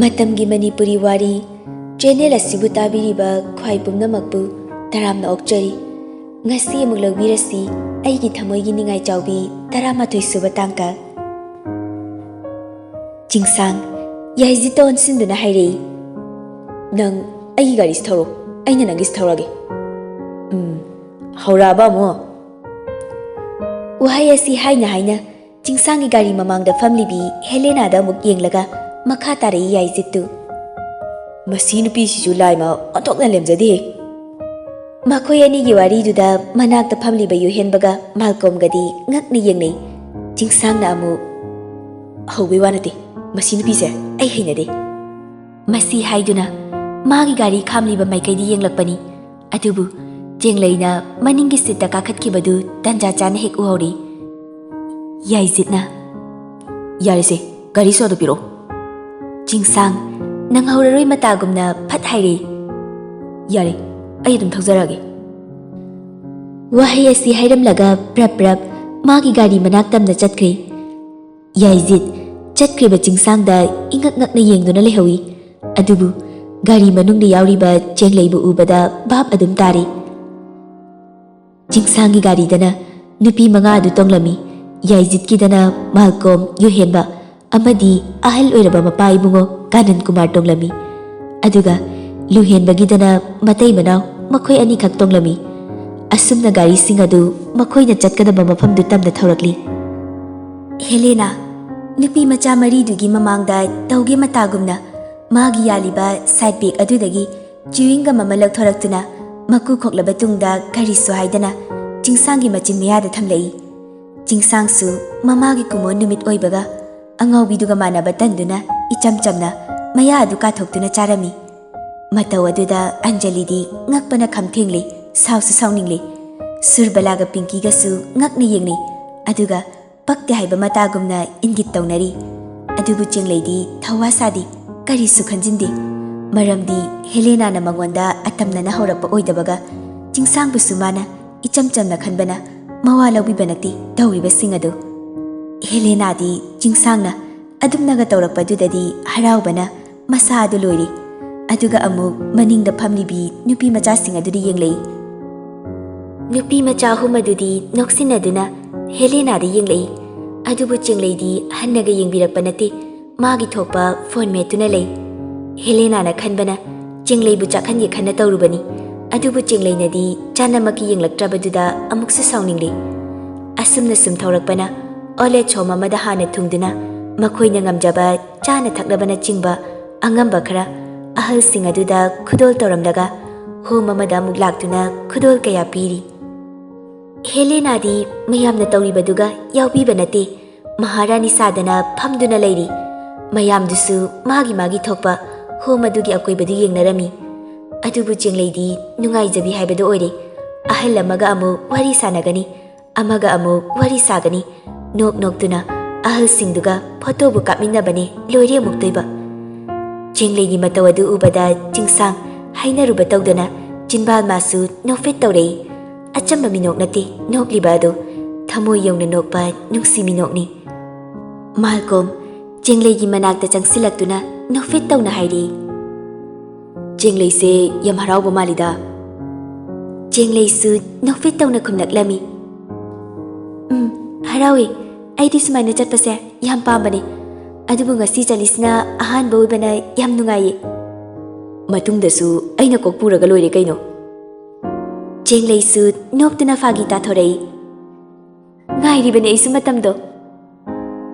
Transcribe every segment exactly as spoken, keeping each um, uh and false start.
ꯃꯇꯝꯒꯤ ꯃꯅꯤꯄꯨꯔꯤ ꯋꯥꯔꯤ ꯆꯦꯅꯦꯜ ꯑꯁꯤꯕꯨ ꯇꯥꯕꯤꯔꯤꯕ ꯈ꯭ꯋꯥꯏ ꯄꯨꯝꯅꯃꯛꯄꯨ ꯇꯔꯥꯝꯅ ꯑꯣꯛꯆꯔꯤ꯫ ꯉꯁꯤ ꯑꯃꯨꯛ ꯂꯧꯕꯤꯔꯁꯤ ꯑꯩꯒꯤ ꯊꯃꯣꯏꯒꯤ ꯅꯤꯡꯉꯥꯏ ꯆꯥꯎꯕꯤ ꯇꯔꯥꯃꯥꯊꯣꯏ ꯁꯨꯕ ꯇꯥꯡꯀꯛ꯫ ꯆꯤꯡꯁꯥꯡ ꯌꯥꯏꯖꯤꯠꯇ ꯑꯣꯟꯁꯤꯟꯗꯨꯅ ꯍꯥꯏꯔꯛꯏ, "ꯅꯪ ꯑꯩꯒꯤ ꯒꯥꯔꯤꯁꯤ ꯊꯧꯔꯣ, ꯑꯩꯅ ꯅꯪꯒꯤꯁꯤ ꯊꯧꯔꯒꯦ꯫" "ꯎꯝ, ꯍꯧꯔꯛꯑꯕ ꯑꯃꯨꯛ?" ꯋꯥꯍꯩ ꯑꯁꯤ ꯍꯥꯏꯅ ꯍꯥꯏꯅ ꯆꯤꯡꯁꯥꯡꯒꯤ ꯒꯥꯔꯤ ꯃꯃꯥꯡꯗ ꯐꯝꯂꯤꯕꯤ ꯍꯦꯂꯦꯅꯥꯗ ꯑꯃꯨꯛ ꯌꯦꯡꯂꯒ ꯃꯈꯥ ꯇꯥꯔꯛꯏ ꯌꯥꯏꯖꯤꯠꯇꯨ꯫ "ꯃꯁꯤ ꯅꯨꯄꯤꯁꯤꯁꯨ ꯂꯥꯏꯃ ꯑꯣꯟꯊꯣꯛꯅ ꯂꯦꯝꯖꯗꯦꯍꯦ꯫" ꯃꯈꯣꯏ ꯑꯅꯤꯒꯤ ꯋꯥꯔꯤꯗꯨꯗ ꯃꯅꯥꯛꯇ ꯐꯝꯂꯤꯕ ꯌꯨꯍꯦꯟꯕꯒ ꯃꯥꯜꯀꯣꯝꯒꯗꯤ ꯉꯛꯅ ꯌꯦꯡꯅꯩ꯫ ꯆꯤꯡꯁꯥꯡꯅ ꯑꯃꯨꯛ, "ꯍꯧꯕꯩ ꯋꯥ ꯅꯠꯇꯦ, ꯃꯁꯤ ꯅꯨꯄꯤꯁꯦ ꯑꯩ ꯍꯩꯅꯗꯦ꯫" ꯃꯁꯤ ꯍꯥꯏꯗꯨꯅ ꯃꯥꯒꯤ ꯒꯥꯔꯤ ꯈꯥꯝꯂꯤꯕ ꯃꯥꯏꯀꯩꯗ ꯌꯦꯡꯂꯛꯄꯅꯤ꯫ ꯑꯗꯨꯕꯨ ꯆꯦꯡꯂꯩꯅ ꯃꯅꯤꯡꯒꯤ ꯁꯤꯠꯇ ꯀꯥꯈꯠꯈꯤꯕꯗꯨ ꯇꯟꯖꯥ ꯆꯥꯅ ꯍꯦꯛ ꯎꯍꯧꯔꯤ꯫ ꯌꯥꯏꯖꯤꯠꯅ, "ꯌꯥꯔꯦꯁꯦ, ꯒꯥꯔꯤ ꯁꯣꯗꯣ ꯄꯤꯔꯛꯑꯣ꯫" ꯆꯤꯡꯁꯥꯡ ꯅꯪꯍꯧꯔꯔꯣꯏ ꯃꯇꯥꯒꯨꯝꯅ ꯐꯠ ꯍꯥꯏꯔꯦ, "ꯌꯥꯔꯦ, ꯑꯩ ꯑꯗꯨꯝ ꯊꯧꯖꯔꯛꯑꯒꯦ꯫" ꯋꯥꯍꯩ ꯑꯁꯤ ꯍꯥꯏꯔꯝꯂꯒ ꯄ꯭ꯔꯞ ꯄ꯭ꯔꯞ ꯃꯥꯒꯤ ꯒꯥꯔꯤ ꯃꯅꯥꯛ ꯇꯝꯅ ꯆꯠꯈ꯭ꯔꯦ꯫ ꯌꯥꯏꯖꯤꯠ ꯆꯠꯈ꯭ꯔꯤꯕ ꯆꯤꯡꯁꯥꯡꯗ ꯏꯉꯛ ꯉꯛꯅ ꯌꯦꯡꯗꯨꯅ ꯂꯩꯍꯧꯏ꯫ ꯑꯗꯨꯕꯨ ꯒꯥꯔꯤ ꯃꯅꯨꯡꯗ ꯌꯥꯎꯔꯤꯕ ꯆꯦꯡꯂꯩꯕꯨ ꯎꯕꯗ ꯚꯥꯞ ꯑꯗꯨꯝ ꯇꯥꯔꯤ꯫ ꯆꯤꯡꯁꯥꯡꯒꯤ ꯒꯥꯔꯤꯗꯅ ꯅꯨꯄꯤ ꯃꯉꯥ ꯑꯗꯨ ꯇꯣꯡꯂꯝꯃꯤ꯫ ꯌꯥꯏꯖꯤꯠꯀꯤꯗꯅ ꯃꯥꯜꯀꯣꯝ, ꯌꯨꯍꯦꯟꯕ ꯑꯃꯗꯤ ꯑꯍꯜ ꯑꯣꯏꯔꯕ ꯃꯄꯥ ꯏꯕꯨꯡꯉꯣ ꯀꯥꯅꯟ ꯀꯨꯃꯥꯔ ꯇꯣꯡꯂꯝꯃꯤ꯫ ꯑꯗꯨꯒ ꯂꯨꯍꯦꯟꯕꯒꯤꯗꯅ ꯃꯇꯩ ꯃꯅꯥꯎ ꯃꯈꯣꯏ ꯑꯅꯤꯈꯛ ꯇꯣꯡꯂꯝꯃꯤ꯫ ꯑꯁꯨꯝꯅ ꯒꯥꯔꯤꯁꯤꯡ ꯑꯗꯨ ꯃꯈꯣꯏꯅ ꯆꯠꯀꯗꯕ ꯃꯐꯝꯗꯨ ꯇꯝꯅ ꯊꯧꯔꯛꯂꯤ꯫ ꯍꯦꯂꯦꯅꯥ, ꯅꯨꯄꯤ ꯃꯆꯥ ꯃꯔꯤꯗꯨꯒꯤ ꯃꯃꯥꯡꯗ ꯇꯧꯒꯦ ꯃꯇꯥꯒꯨꯝꯅ ꯃꯥꯒꯤ ꯌꯥꯜꯂꯤꯕ ꯁꯥꯏꯠ ꯕꯦꯒ ꯑꯗꯨꯗꯒꯤ ꯆ꯭ꯌꯨꯋꯤꯡ ꯒꯝ ꯑꯃ ꯂꯧꯊꯣꯔꯛꯇꯨꯅ ꯃꯀꯨ ꯈꯣꯛꯂꯕ ꯇꯨꯡꯗ ꯀꯔꯤꯁꯨ ꯍꯥꯏꯗꯅ ꯆꯤꯡꯁꯥꯡꯒꯤ ꯃꯆꯤꯟ ꯃꯌꯥꯗ ꯊꯝꯂꯛꯏ꯫ ꯆꯤꯡꯁꯥꯡꯁꯨ ꯃꯃꯥꯒꯤ ꯀꯨꯃꯣꯟ ꯅꯨꯃꯤꯠ ꯑꯣꯏꯕꯒ ꯑꯉꯥꯎꯕꯤꯗꯨꯒ ꯃꯥꯟꯅꯕ ꯇꯟꯗꯨꯅ ꯏꯆꯝ ꯆꯝꯅ ꯃꯌꯥ ꯑꯗꯨ ꯀꯥꯊꯣꯛꯇꯨꯅ ꯆꯥꯔꯝꯃꯤ꯫ ꯃꯇꯧ ꯑꯗꯨꯗ ꯑꯟꯖꯂꯤꯗꯤ ꯉꯛꯄꯅ ꯈꯝ ꯊꯦꯡꯂꯤ, ꯁꯥꯎꯁꯨ ꯁꯥꯎꯅꯤꯡꯂꯤ꯫ ꯁꯨꯔꯕꯂꯥꯒ ꯄꯤꯡꯀꯤꯒꯁꯨ ꯉꯛꯅ ꯌꯦꯡꯅꯩ꯫ ꯑꯗꯨꯒ ꯄꯛꯇꯦ ꯍꯥꯏꯕ ꯃꯇꯥꯒꯨꯝꯅ ꯏꯪꯒꯤꯠ ꯇꯧꯅꯔꯤ꯫ ꯑꯗꯨꯕꯨ ꯆꯦꯡꯂꯩꯗꯤ ꯊꯧꯋꯥ ꯁꯥꯗꯦ, ꯀꯔꯤꯁꯨ ꯈꯟꯖꯤꯟꯗꯦ꯫ ꯃꯔꯝꯗꯤ ꯍꯦꯂꯦꯅꯥꯅ ꯃꯉꯣꯟꯗ ꯑꯇꯝꯅꯅ ꯍꯧꯔꯛꯄ ꯑꯣꯏꯗꯕꯒ ꯆꯤꯡꯁꯥꯡꯕꯨꯁꯨ ꯃꯥꯅ ꯏꯆꯝ ꯆꯝꯅ ꯈꯟꯕꯅ ꯃꯋꯥ ꯂꯧꯕꯤꯕ ꯅꯠꯇꯦ ꯇꯧꯔꯤꯕꯁꯤꯡ ꯑꯗꯨ꯫ ꯍꯦꯂꯦꯅꯥꯗꯤ ꯆꯤꯡꯁꯥꯡꯅ ꯑꯗꯨꯝꯅꯒ ꯇꯧꯔꯛꯄꯗꯨꯗꯗꯤ ꯍꯔꯥꯎꯕꯅ ꯃꯁꯥ ꯑꯗꯨ ꯂꯣꯏꯔꯤ꯫ ꯑꯗꯨꯒ ꯑꯃꯨꯛ ꯃꯅꯤꯡꯗ ꯐꯝꯂꯤꯕꯤ ꯅꯨꯄꯤ ꯃꯆꯥꯁꯤꯡ ꯑꯗꯨꯗ ꯌꯦꯡꯂꯛꯏ꯫ ꯅꯨꯄꯤ ꯃꯆꯥ ꯑꯍꯨꯝ ꯑꯗꯨꯗꯤ ꯅꯣꯛꯁꯤꯟꯅꯗꯨꯅ ꯍꯦꯂꯦꯅꯥꯗ ꯌꯦꯡꯂꯛꯏ꯫ ꯑꯗꯨꯕꯨ ꯆꯦꯡꯂꯩꯗꯤ ꯍꯟꯅꯒ ꯌꯦꯡꯕꯤꯔꯛꯄ ꯅꯠꯇꯦ꯫ ꯃꯥꯒꯤ ꯊꯣꯛꯄ ꯐꯣꯟ ꯃꯦꯠꯇꯨꯅ ꯂꯩ꯫ ꯍꯦꯂꯦꯅꯥꯅ ꯈꯟꯕꯅ ꯆꯦꯡꯂꯩꯕꯨ ꯆꯥꯛꯍꯟꯒꯦ ꯈꯟꯅ ꯇꯧꯔꯨꯕꯅꯤ꯫ ꯑꯗꯨꯕꯨ ꯆꯦꯡꯂꯩꯅꯗꯤ ꯆꯥꯅꯃꯛꯀꯤ ꯌꯦꯡꯂꯛꯇ꯭ꯔꯕꯗꯨꯗ ꯑꯃꯨꯛꯁꯨ ꯁꯥꯎꯅꯤꯡꯂꯤ꯫ ꯑꯁꯨꯝꯅ ꯁꯨꯝ ꯊꯧꯔꯛꯄꯅ ꯑꯣꯜ ꯑꯦꯖ ꯍꯣꯝ ꯑꯃꯗ ꯍꯥꯟꯅ ꯊꯨꯡꯗꯨꯅ ꯃꯈꯣꯏꯅ ꯉꯝꯖꯕ ꯆꯥꯅ ꯊꯛꯅꯕꯅꯆꯤꯡꯕ ꯑꯉꯝꯕ ꯈꯔ ꯑꯍꯜꯁꯤꯡ ꯑꯗꯨꯗ ꯈꯨꯗꯣꯜ ꯇꯧꯔꯝꯂꯒ ꯍꯣꯝ ꯑꯃꯗ ꯑꯃꯨꯛ ꯂꯥꯛꯇꯨꯅ ꯈꯨꯗꯣꯜ ꯀꯌꯥ ꯄꯤꯔꯤ꯫ ꯍꯦꯂꯦꯅꯥꯗꯤ ꯃꯌꯥꯝꯅ ꯇꯧꯔꯤꯕꯗꯨꯒ ꯌꯥꯎꯕꯤꯕ ꯅꯠꯇꯦ꯫ ꯃꯍꯥꯔꯥꯅꯤ ꯁꯥꯗꯅ ꯐꯝꯗꯨꯅ ꯂꯩꯔꯤ꯫ ꯃꯌꯥꯝꯗꯨꯁꯨ ꯃꯥꯒꯤ ꯃꯥꯒꯤ ꯊꯣꯛꯄ ꯍꯣꯝ ꯑꯗꯨꯒꯤ ꯑꯀꯣꯏꯕꯗꯨ ꯌꯦꯡꯅꯔꯝꯃꯤ꯫ ꯑꯗꯨꯕꯨ ꯆꯦꯡꯂꯩꯗꯤ ꯅꯨꯡꯉꯥꯏꯖꯕꯤ ꯍꯥꯏꯕꯗꯨ ꯑꯣꯏꯔꯦ꯫ ꯑꯍꯜ ꯑꯃꯒ ꯑꯃꯨꯛ ꯋꯥꯔꯤ ꯁꯥꯟꯅꯒꯅꯤ, ꯑꯃꯒ ꯑꯃꯨꯛ ꯋꯥꯔꯤ ꯁꯥꯒꯅꯤ꯫ ꯅꯣꯛ ꯅꯣꯛꯇꯨꯅ ꯑꯍꯜꯁꯤꯡꯗꯨꯒ ꯐꯣꯇꯣꯕꯨ ꯀꯥꯞꯃꯤꯟꯅꯕꯅꯦ ꯂꯣꯏꯔꯦ ꯑꯃꯨꯛꯇꯣꯏꯕ꯫ ꯆꯦꯡꯂꯩꯒꯤ ꯃꯇꯧ ꯑꯗꯨ ꯎꯕꯗ ꯆꯤꯡꯁꯥꯡ ꯍꯥꯏꯅꯔꯨꯕ ꯇꯧꯗꯅ ꯆꯤꯟꯕꯥꯜ ꯃꯥꯁꯨ ꯅꯣꯛꯐꯦꯠ ꯇꯧꯔꯛꯏ꯫ ꯑꯆꯝꯕ ꯃꯤꯅꯣꯛ ꯅꯠꯇꯦ ꯅꯣꯛꯂꯤꯕ ꯑꯗꯨ, ꯊꯃꯣꯏ ꯌꯧꯅ ꯅꯣꯛꯄ ꯅꯨꯡꯁꯤ ꯃꯤꯅꯣꯛꯅꯤ꯫ ꯃꯥꯜꯀꯣꯝ ꯆꯦꯡꯂꯩꯒꯤ ꯃꯅꯥꯛꯇ ꯆꯪꯁꯤꯜꯂꯛꯇꯨꯅ ꯅꯣꯛꯐꯦꯠ ꯇꯧꯅ ꯍꯥꯏꯔꯛꯏ꯫ "ꯆꯦꯡꯂꯩꯁꯦ ꯌꯥꯝ ꯍꯔꯥꯎꯕ ꯃꯥꯜꯂꯤꯗ꯫" ꯆꯦꯡꯂꯩꯁꯨ ꯅꯣꯛꯐꯦꯠ ꯇꯧꯅ ꯈꯨꯝꯂꯛꯂꯝꯃꯤ꯫ "ꯎꯝ, ꯍꯔꯥꯎꯏ꯫ ꯑꯩꯗꯤ ꯁꯨꯃꯥꯏꯅ ꯆꯠꯄꯁꯦ ꯌꯥꯝ ꯄꯥꯝꯕꯅꯤ꯫ ꯑꯗꯨꯕꯨ ꯉꯁꯤ ꯆꯠꯂꯤꯁꯤꯅ ꯑꯍꯥꯟꯕ ꯑꯣꯏꯕꯅ ꯌꯥꯝ ꯅꯨꯡꯉꯥꯏꯌꯦ꯫" "ꯃꯇꯨꯡꯗꯁꯨ ꯑꯩꯅ ꯀꯣꯛ ꯄꯨꯔꯒ ꯂꯣꯏꯔꯦ ꯀꯩꯅꯣ꯫" ꯆꯦꯡꯂꯩꯁꯨ ꯅꯣꯛꯇꯨꯅ ꯐꯥꯒꯤ ꯇꯥꯊꯣꯔꯛꯏ꯫ "ꯉꯥꯏꯔꯤꯕꯅꯦ ꯑꯩꯁꯨ ꯃꯇꯝꯗꯣ꯫"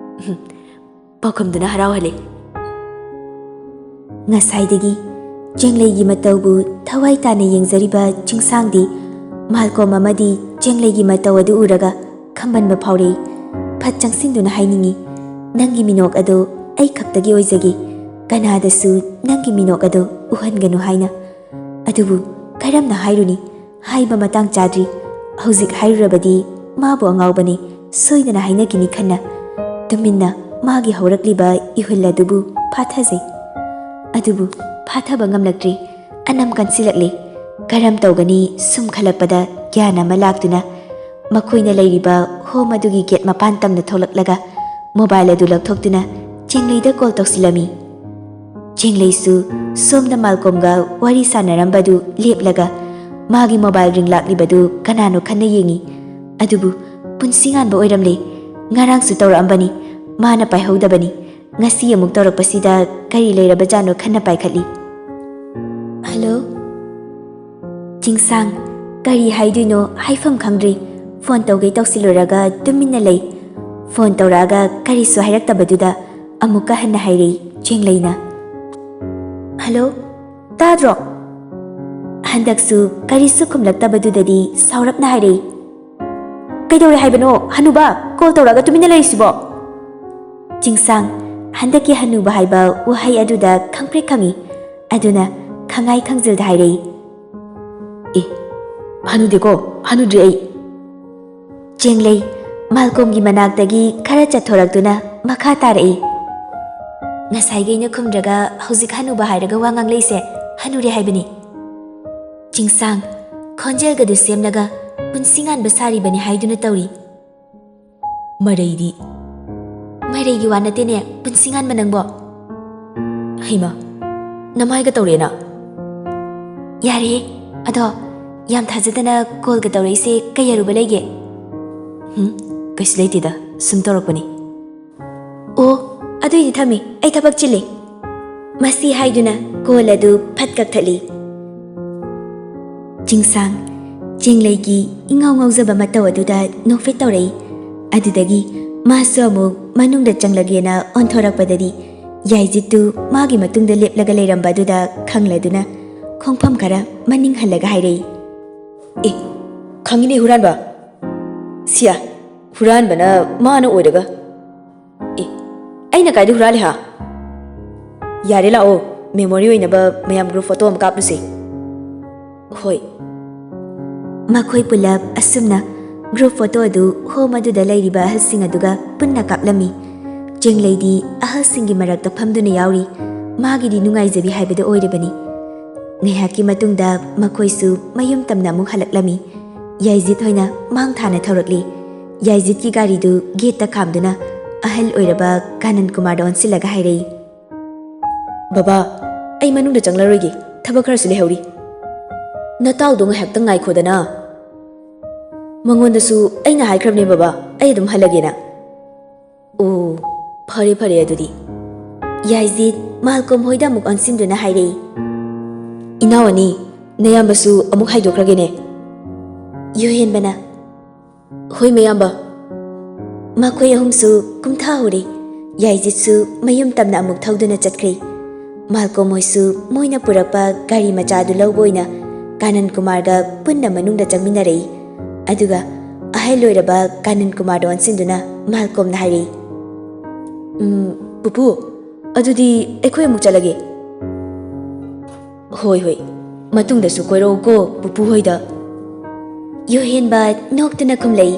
ꯄꯥꯎꯈꯨꯝꯗꯨꯅ ꯍꯔꯥꯎꯍꯜꯂꯤ꯫ ꯉꯁꯥꯏꯗꯒꯤ ꯆꯦꯡꯂꯩꯒꯤ ꯃꯇꯧꯕꯨ ꯊꯋꯥꯏ ꯇꯥꯅ ꯌꯦꯡꯖꯔꯤꯕ ꯆꯤꯡꯁꯥꯡꯗꯤ ꯃꯥꯜꯀꯣꯝ ꯑꯃꯗꯤ ꯆꯦꯡꯂꯩꯒꯤ ꯃꯇꯧ ꯑꯗꯨ ꯎꯔꯒ ꯈꯝꯕꯟꯕ ꯐꯥꯎꯔꯛꯏ꯫ ꯐꯠ ꯆꯪꯁꯤꯟꯗꯨꯅ ꯍꯥꯏꯅꯤꯡꯏ, "ꯅꯪꯒꯤ ꯃꯤꯅꯣꯛ ꯑꯗꯨ ꯑꯩ ꯈꯛꯇꯒꯤ ꯑꯣꯏꯖꯒꯦ, ꯀꯅꯥꯗꯁꯨ ꯅꯪꯒꯤ ꯃꯤꯅꯣꯛ ꯑꯗꯨ ꯎꯍꯟꯒꯅꯨ" ꯍꯥꯏꯅ꯫ ꯑꯗꯨꯕꯨ ꯀꯔꯝꯅ ꯍꯥꯏꯔꯨꯅꯤ? ꯍꯥꯏꯕ ꯃꯇꯥꯡ ꯆꯥꯗ꯭ꯔꯤ꯫ ꯍꯧꯖꯤꯛ ꯍꯥꯏꯔꯨꯔꯕꯗꯤ ꯃꯥꯕꯨ ꯑꯉꯥꯎꯕꯅꯤ, ꯁꯣꯏꯗꯅ ꯍꯥꯏꯅꯈꯤꯅꯤ ꯈꯟꯅ ꯇꯨꯃꯤꯟꯅ ꯃꯥꯒꯤ ꯍꯧꯔꯛꯂꯤꯕ ꯏꯍꯨꯜ ꯑꯗꯨꯕꯨ ꯐꯥꯊꯖꯩ꯫ ꯑꯗꯨꯕꯨ ꯐꯥꯊꯕ ꯉꯝꯂꯛꯇ꯭ꯔꯤ꯫ ꯑꯅꯝ ꯀꯟꯁꯤꯜꯂꯛꯂꯤ꯫ ꯀꯔꯝ ꯇꯧꯒꯅꯤ ꯁꯨꯝ ꯈꯜꯂꯛꯄꯗ ꯒ꯭ꯌꯥꯟ ꯑꯃ ꯂꯥꯛꯇꯨꯅ ꯃꯈꯣꯏꯅ ꯂꯩꯔꯤꯕ ꯍꯣꯝ ꯑꯗꯨꯒꯤ ꯒꯦꯠ ꯃꯄꯥꯟ ꯇꯝꯅ ꯊꯣꯛꯂꯛꯂꯒ ꯃꯣꯕꯥꯏꯜ ꯑꯗꯨ ꯂꯧꯊꯣꯛꯇꯨꯅ ꯆꯦꯡꯂꯩꯗ ꯀꯣꯜ ꯇꯧꯁꯤꯜꯂꯝꯃꯤ꯫ ꯆꯦꯡꯂꯩꯁꯨ ꯁꯣꯝꯗ ꯃꯥꯜꯀꯣꯝꯒ ꯋꯥꯔꯤ ꯁꯥꯟꯅꯔꯝꯕꯗꯨ ꯂꯦꯞꯂꯒ ꯃꯥꯒꯤ ꯃꯣꯕꯥꯏꯜ ꯔꯤꯡ ꯂꯥꯛꯂꯤꯕꯗꯨ ꯀꯅꯥꯅꯣ ꯈꯟꯅ ꯌꯦꯡꯏ꯫ ꯑꯗꯨꯕꯨ ꯄꯨꯟꯁꯤꯉꯥꯟꯕ ꯑꯣꯏꯔꯝꯂꯦ꯫ ꯉꯔꯥꯡꯁꯨ ꯇꯧꯔꯛꯑꯝꯕꯅꯤ, ꯃꯥꯅ ꯄꯥꯏꯍꯧꯗꯕꯅꯤ꯫ ꯉꯁꯤ ꯑꯃꯨꯛ ꯇꯧꯔꯛꯄꯁꯤꯗ ꯀꯔꯤ ꯂꯩꯔꯕꯖꯥꯠꯅꯣ ꯈꯟꯅ ꯄꯥꯏꯈꯠꯂꯤ꯫ "ꯍꯜꯂꯣ?" ꯆꯤꯡꯁꯥꯡ, ꯀꯔꯤ ꯍꯥꯏꯗꯣꯏꯅꯣ ꯍꯥꯏꯐꯝ ꯈꯪꯗ꯭ꯔꯤ꯫ ꯐꯣꯟ ꯇꯧꯒꯦ ꯇꯧꯁꯤꯜꯂꯨꯔꯒ ꯇꯨꯃꯤꯟꯅ ꯂꯩ꯫ ꯐꯣꯟ ꯇꯧꯔꯛꯑꯒ ꯀꯔꯤꯁꯨ ꯍꯥꯏꯔꯛꯇꯕꯗꯨꯗ ꯑꯃꯨꯛꯀ ꯍꯟꯅ ꯍꯥꯏꯔꯛꯏ ꯆꯦꯡꯂꯩꯅ꯫ "ꯍꯜꯂꯣ, ꯇꯥꯗ꯭ꯔꯣ?" ꯍꯟꯗꯛꯁꯨ ꯀꯔꯤꯁꯨ ꯈꯨꯝꯂꯛꯇꯕꯗꯨꯗꯗꯤ ꯁꯥꯎꯔꯞꯅ ꯍꯥꯏꯔꯛꯏ, "ꯀꯩꯗꯧꯔꯦ ꯍꯥꯏꯕꯅꯣ? ꯍꯅꯨꯕ, ꯀꯣꯜ ꯇꯧꯔꯒ ꯇꯨꯃꯤꯟꯅ ꯂꯩꯔꯤꯁꯤꯕꯣ?" ꯆꯤꯡꯁꯥꯡ, ꯍꯟꯗꯛꯀꯤ ꯍꯅꯨꯕ ꯍꯥꯏꯕ ꯋꯥꯍꯩ ꯑꯗꯨꯗ ꯈꯪꯄ꯭ꯔꯦꯛ ꯈꯪꯏ꯫ ꯑꯗꯨꯅ ꯈꯪꯉꯥꯏ ꯈꯪꯖꯤꯜꯗ ꯍꯥꯏꯔꯛꯏ, "ꯑꯦ, ꯍꯅꯨꯗꯦꯀꯣ, ꯍꯅꯨꯗ꯭ꯔꯤ ꯑꯩ꯫" ꯆꯦꯡꯂꯩ ꯃꯥꯜꯀꯣꯝꯒꯤ ꯃꯅꯥꯛꯇꯒꯤ ꯈꯔ ꯆꯠꯊꯣꯔꯛꯇꯨꯅ ꯃꯈꯥ ꯇꯥꯔꯛꯏ, "ꯉꯁꯥꯏꯒꯤ ꯑꯩꯅ ꯈꯨꯝꯗ꯭ꯔꯒ ꯍꯧꯖꯤꯛ ꯍꯅꯨꯕ ꯍꯥꯏꯔꯒ ꯋꯥ ꯉꯥꯡꯂꯛꯏꯁꯦ ꯍꯅꯨꯔꯦ ꯍꯥꯏꯕꯅꯤ꯫" ꯆꯤꯡꯁꯥꯡ ꯈꯣꯟꯖꯦꯜꯒꯗꯨ ꯁꯦꯝꯂꯒ ꯄꯨꯟꯁꯤ ꯉꯥꯟꯕ ꯁꯥꯔꯤꯕꯅꯤ ꯍꯥꯏꯗꯨꯅ ꯇꯧꯔꯤ꯫ "ꯃꯔꯩꯗꯤ?" "ꯃꯔꯩꯒꯤ ꯋꯥ ꯅꯠꯇꯦꯅꯦ, ꯄꯨꯟꯁꯤ ꯉꯥꯟꯕ ꯅꯪꯕꯣ꯫" "ꯍꯩꯃ, ꯅꯃꯥꯏꯒ ꯇꯧꯔꯦꯅ?" "ꯌꯥꯔꯦ, ꯑꯗꯣ ꯌꯥꯝ ꯊꯥꯖꯗꯅ ꯀꯣꯜꯒ ꯇꯧꯔꯛꯏꯁꯦ ꯀꯩ ꯑꯔꯨꯕ ꯂꯩꯒꯦ?" "ꯍꯨꯝ, ꯀꯩꯁꯨ ꯂꯩꯇꯦꯗ, ꯁꯨꯝ ꯇꯧꯔꯛꯄꯅꯤ꯫" "ꯑꯣ, ꯑꯗꯨꯏꯗꯤ ꯊꯝꯃꯦ, ꯑꯩ ꯊꯕꯛ ꯆꯤꯜꯂꯦ꯫" ꯃꯁꯤ ꯍꯥꯏꯗꯨꯅ ꯀꯣꯜ ꯑꯗꯨ ꯐꯠ ꯀꯛꯊꯠꯂꯤ꯫ ꯆꯤꯡꯁꯥꯡ ꯆꯦꯡꯂꯩꯒꯤ ꯏꯉꯥꯎ ꯉꯥꯎꯖꯕ ꯃꯇꯧ ꯑꯗꯨꯗ ꯅꯣꯛꯐꯦꯠ ꯇꯧꯔꯛꯏ꯫ ꯑꯗꯨꯗꯒꯤ ꯃꯥꯁꯨ ꯑꯃꯨꯛ ꯃꯅꯨꯡꯗ ꯆꯪꯂꯒꯦꯅ ꯑꯣꯟꯊꯣꯔꯛꯄꯗꯗꯤ ꯌꯥꯏꯖꯤꯠꯇꯨ ꯃꯥꯒꯤ ꯃꯇꯨꯡꯗ ꯂꯦꯞꯂꯒ ꯂꯩꯔꯝꯕ ꯑꯗꯨꯗ ꯈꯪꯂꯗꯨꯅ ꯈꯣꯡꯐꯝ ꯈꯔ ꯃꯅꯤꯡ ꯍꯜꯂꯒ ꯍꯥꯏꯔꯛꯏ, "ꯑꯦ, ꯈꯪꯉꯤꯅꯦ ꯍꯨꯔꯥꯟꯕ꯫ ꯁꯤꯌꯥ, ꯍꯨꯔꯥꯟꯕꯅ ꯃꯥꯅ ꯑꯣꯏꯔꯒ꯫ ꯑꯦ, ꯑꯩꯅ ꯀꯥꯏꯗ ꯍꯨꯔꯥꯜꯂꯤ ꯍꯥ? ꯌꯥꯔꯦ, ꯂꯥꯛꯑꯣ, ꯃꯦꯃꯣꯔꯤ ꯑꯣꯏꯅꯕ ꯃꯌꯥꯝ ꯒ꯭ꯔꯨꯞ ꯐꯣꯇꯣ ꯑꯃ ꯀꯥꯞꯂꯨꯁꯦ꯫" "ꯍꯣꯏ꯫" ꯃꯈꯣꯏ ꯄꯨꯂꯞ ꯑꯁꯨꯝꯅ ꯒ꯭ꯔꯨꯞ ꯐꯣꯇꯣ ꯑꯗꯨ ꯍꯣꯝ ꯑꯗꯨꯗ ꯂꯩꯔꯤꯕ ꯑꯍꯜꯁꯤꯡ ꯑꯗꯨꯒ ꯄꯨꯟꯅ ꯀꯥꯞꯂꯝꯃꯤ꯫ ꯆꯦꯡꯂꯩꯗꯤ ꯑꯍꯜꯁꯤꯡꯒꯤ ꯃꯔꯛꯇ ꯐꯝꯗꯨꯅ ꯌꯥꯎꯔꯤ꯫ ꯃꯥꯒꯤꯗꯤ ꯅꯨꯡꯉꯥꯏꯖꯕꯤ ꯍꯥꯏꯕꯗꯨ ꯑꯣꯏꯔꯕꯅꯤ꯫ ꯉꯥꯏꯍꯥꯛꯀꯤ ꯃꯇꯨꯡꯗ ꯃꯈꯣꯏꯁꯨ ꯃꯌꯨꯝ ꯇꯝꯅ ꯑꯃꯨꯛ ꯍꯜꯂꯛꯂꯝꯃꯤ꯫ ꯌꯥꯏꯖꯤꯠ ꯍꯣꯏꯅ ꯃꯥꯡ ꯊꯥꯅ ꯊꯧꯔꯛꯂꯤ꯫ ꯌꯥꯏꯖꯤꯠꯀꯤ ꯒꯥꯔꯤꯗꯨ ꯒꯦꯠꯇ ꯈꯥꯝꯗꯨꯅ ꯑꯍꯜ ꯑꯣꯏꯔꯕ ꯀꯥꯅꯟ ꯀꯨꯃꯥꯔꯗ ꯑꯣꯟꯁꯤꯜꯂꯒ ꯍꯥꯏꯔꯛꯏ, "ꯕꯕꯥ, ꯑꯩ ꯃꯅꯨꯡꯗ ꯆꯪꯂꯔꯣꯏꯒꯦ, ꯊꯕꯛ ꯈꯔꯁꯨ ꯂꯩꯍꯧꯔꯤ꯫ ꯅꯇꯥꯎꯗꯣ ꯉꯥꯏꯍꯥꯛꯇꯪ ꯉꯥꯏꯈꯣꯗꯅ꯫ ꯃꯉꯣꯟꯗꯁꯨ ꯑꯩꯅ ꯍꯥꯏꯈ꯭ꯔꯕꯅꯦ ꯕꯕꯥ, ꯑꯩ ꯑꯗꯨꯝ ꯍꯜꯂꯒꯦꯅ꯫" "ꯑꯣ, ꯐꯔꯦ ꯐꯔꯦ ꯑꯗꯨꯗꯤ꯫" ꯌꯥꯏꯖꯤꯠ ꯃꯥꯜꯀꯣꯝ ꯍꯣꯏꯗ ꯑꯃꯨꯛ ꯑꯣꯟꯁꯤꯟꯗꯨꯅ ꯍꯥꯏꯔꯛꯏ꯫ "ꯏꯅꯥꯎ ꯑꯅꯤ, ꯅꯌꯥꯝꯕꯁꯨ ꯑꯃꯨꯛ ꯍꯥꯏꯗꯣꯛꯈ꯭ꯔꯒꯦꯅꯦ꯫" ꯌꯨꯍꯦꯟꯕꯅ, "ꯍꯣꯏ ꯃꯌꯥꯝꯕ꯫" ꯃꯈꯣꯏ ꯑꯍꯨꯝꯁꯨ ꯀꯨꯝꯊꯍꯧꯔꯦ꯫ ꯌꯥꯏꯖꯤꯠꯁꯨ ꯃꯌꯨꯝ ꯇꯝꯅ ꯑꯃꯨꯛ ꯊꯧꯗꯨꯅ ꯆꯠꯈ꯭ꯔꯦ꯫ ꯃꯥꯜꯀꯣꯝ ꯍꯣꯏꯁꯨ ꯃꯣꯏꯅ ꯄꯨꯔꯛꯄ ꯒꯥꯔꯤ ꯃꯆꯥꯗꯨ ꯂꯧꯕ ꯑꯣꯏꯅ ꯀꯥꯅꯟ ꯀꯨꯃꯥꯔꯒ ꯄꯨꯟꯅ ꯃꯅꯨꯡꯗ ꯆꯪꯃꯤꯟꯅꯔꯛꯏ꯫ ꯑꯗꯨꯒ ꯑꯍꯜ ꯑꯣꯏꯔꯕ ꯀꯥꯅꯟ ꯀꯨꯃꯥꯔꯗ ꯑꯣꯟꯁꯤꯟꯗꯨꯅ ꯃꯥꯜꯀꯣꯝꯅ ꯍꯥꯏꯔꯛꯏ, "ꯎꯝ, ꯄꯨꯄꯨ, ꯑꯗꯨꯗꯤ ꯑꯩꯈꯣꯏ ꯑꯃꯨꯛ ꯆꯠꯂꯒꯦ꯫" "ꯍꯣꯏ ꯍꯣꯏ, ꯃꯇꯨꯡꯗꯁꯨ ꯀꯣꯏꯔꯛꯎꯀꯣ ꯄꯨꯄꯨ ꯍꯣꯏꯗ꯫" ꯌꯨꯍꯦꯟꯕ ꯅꯣꯛꯇꯨꯅ ꯈꯨꯝꯂꯛꯏ,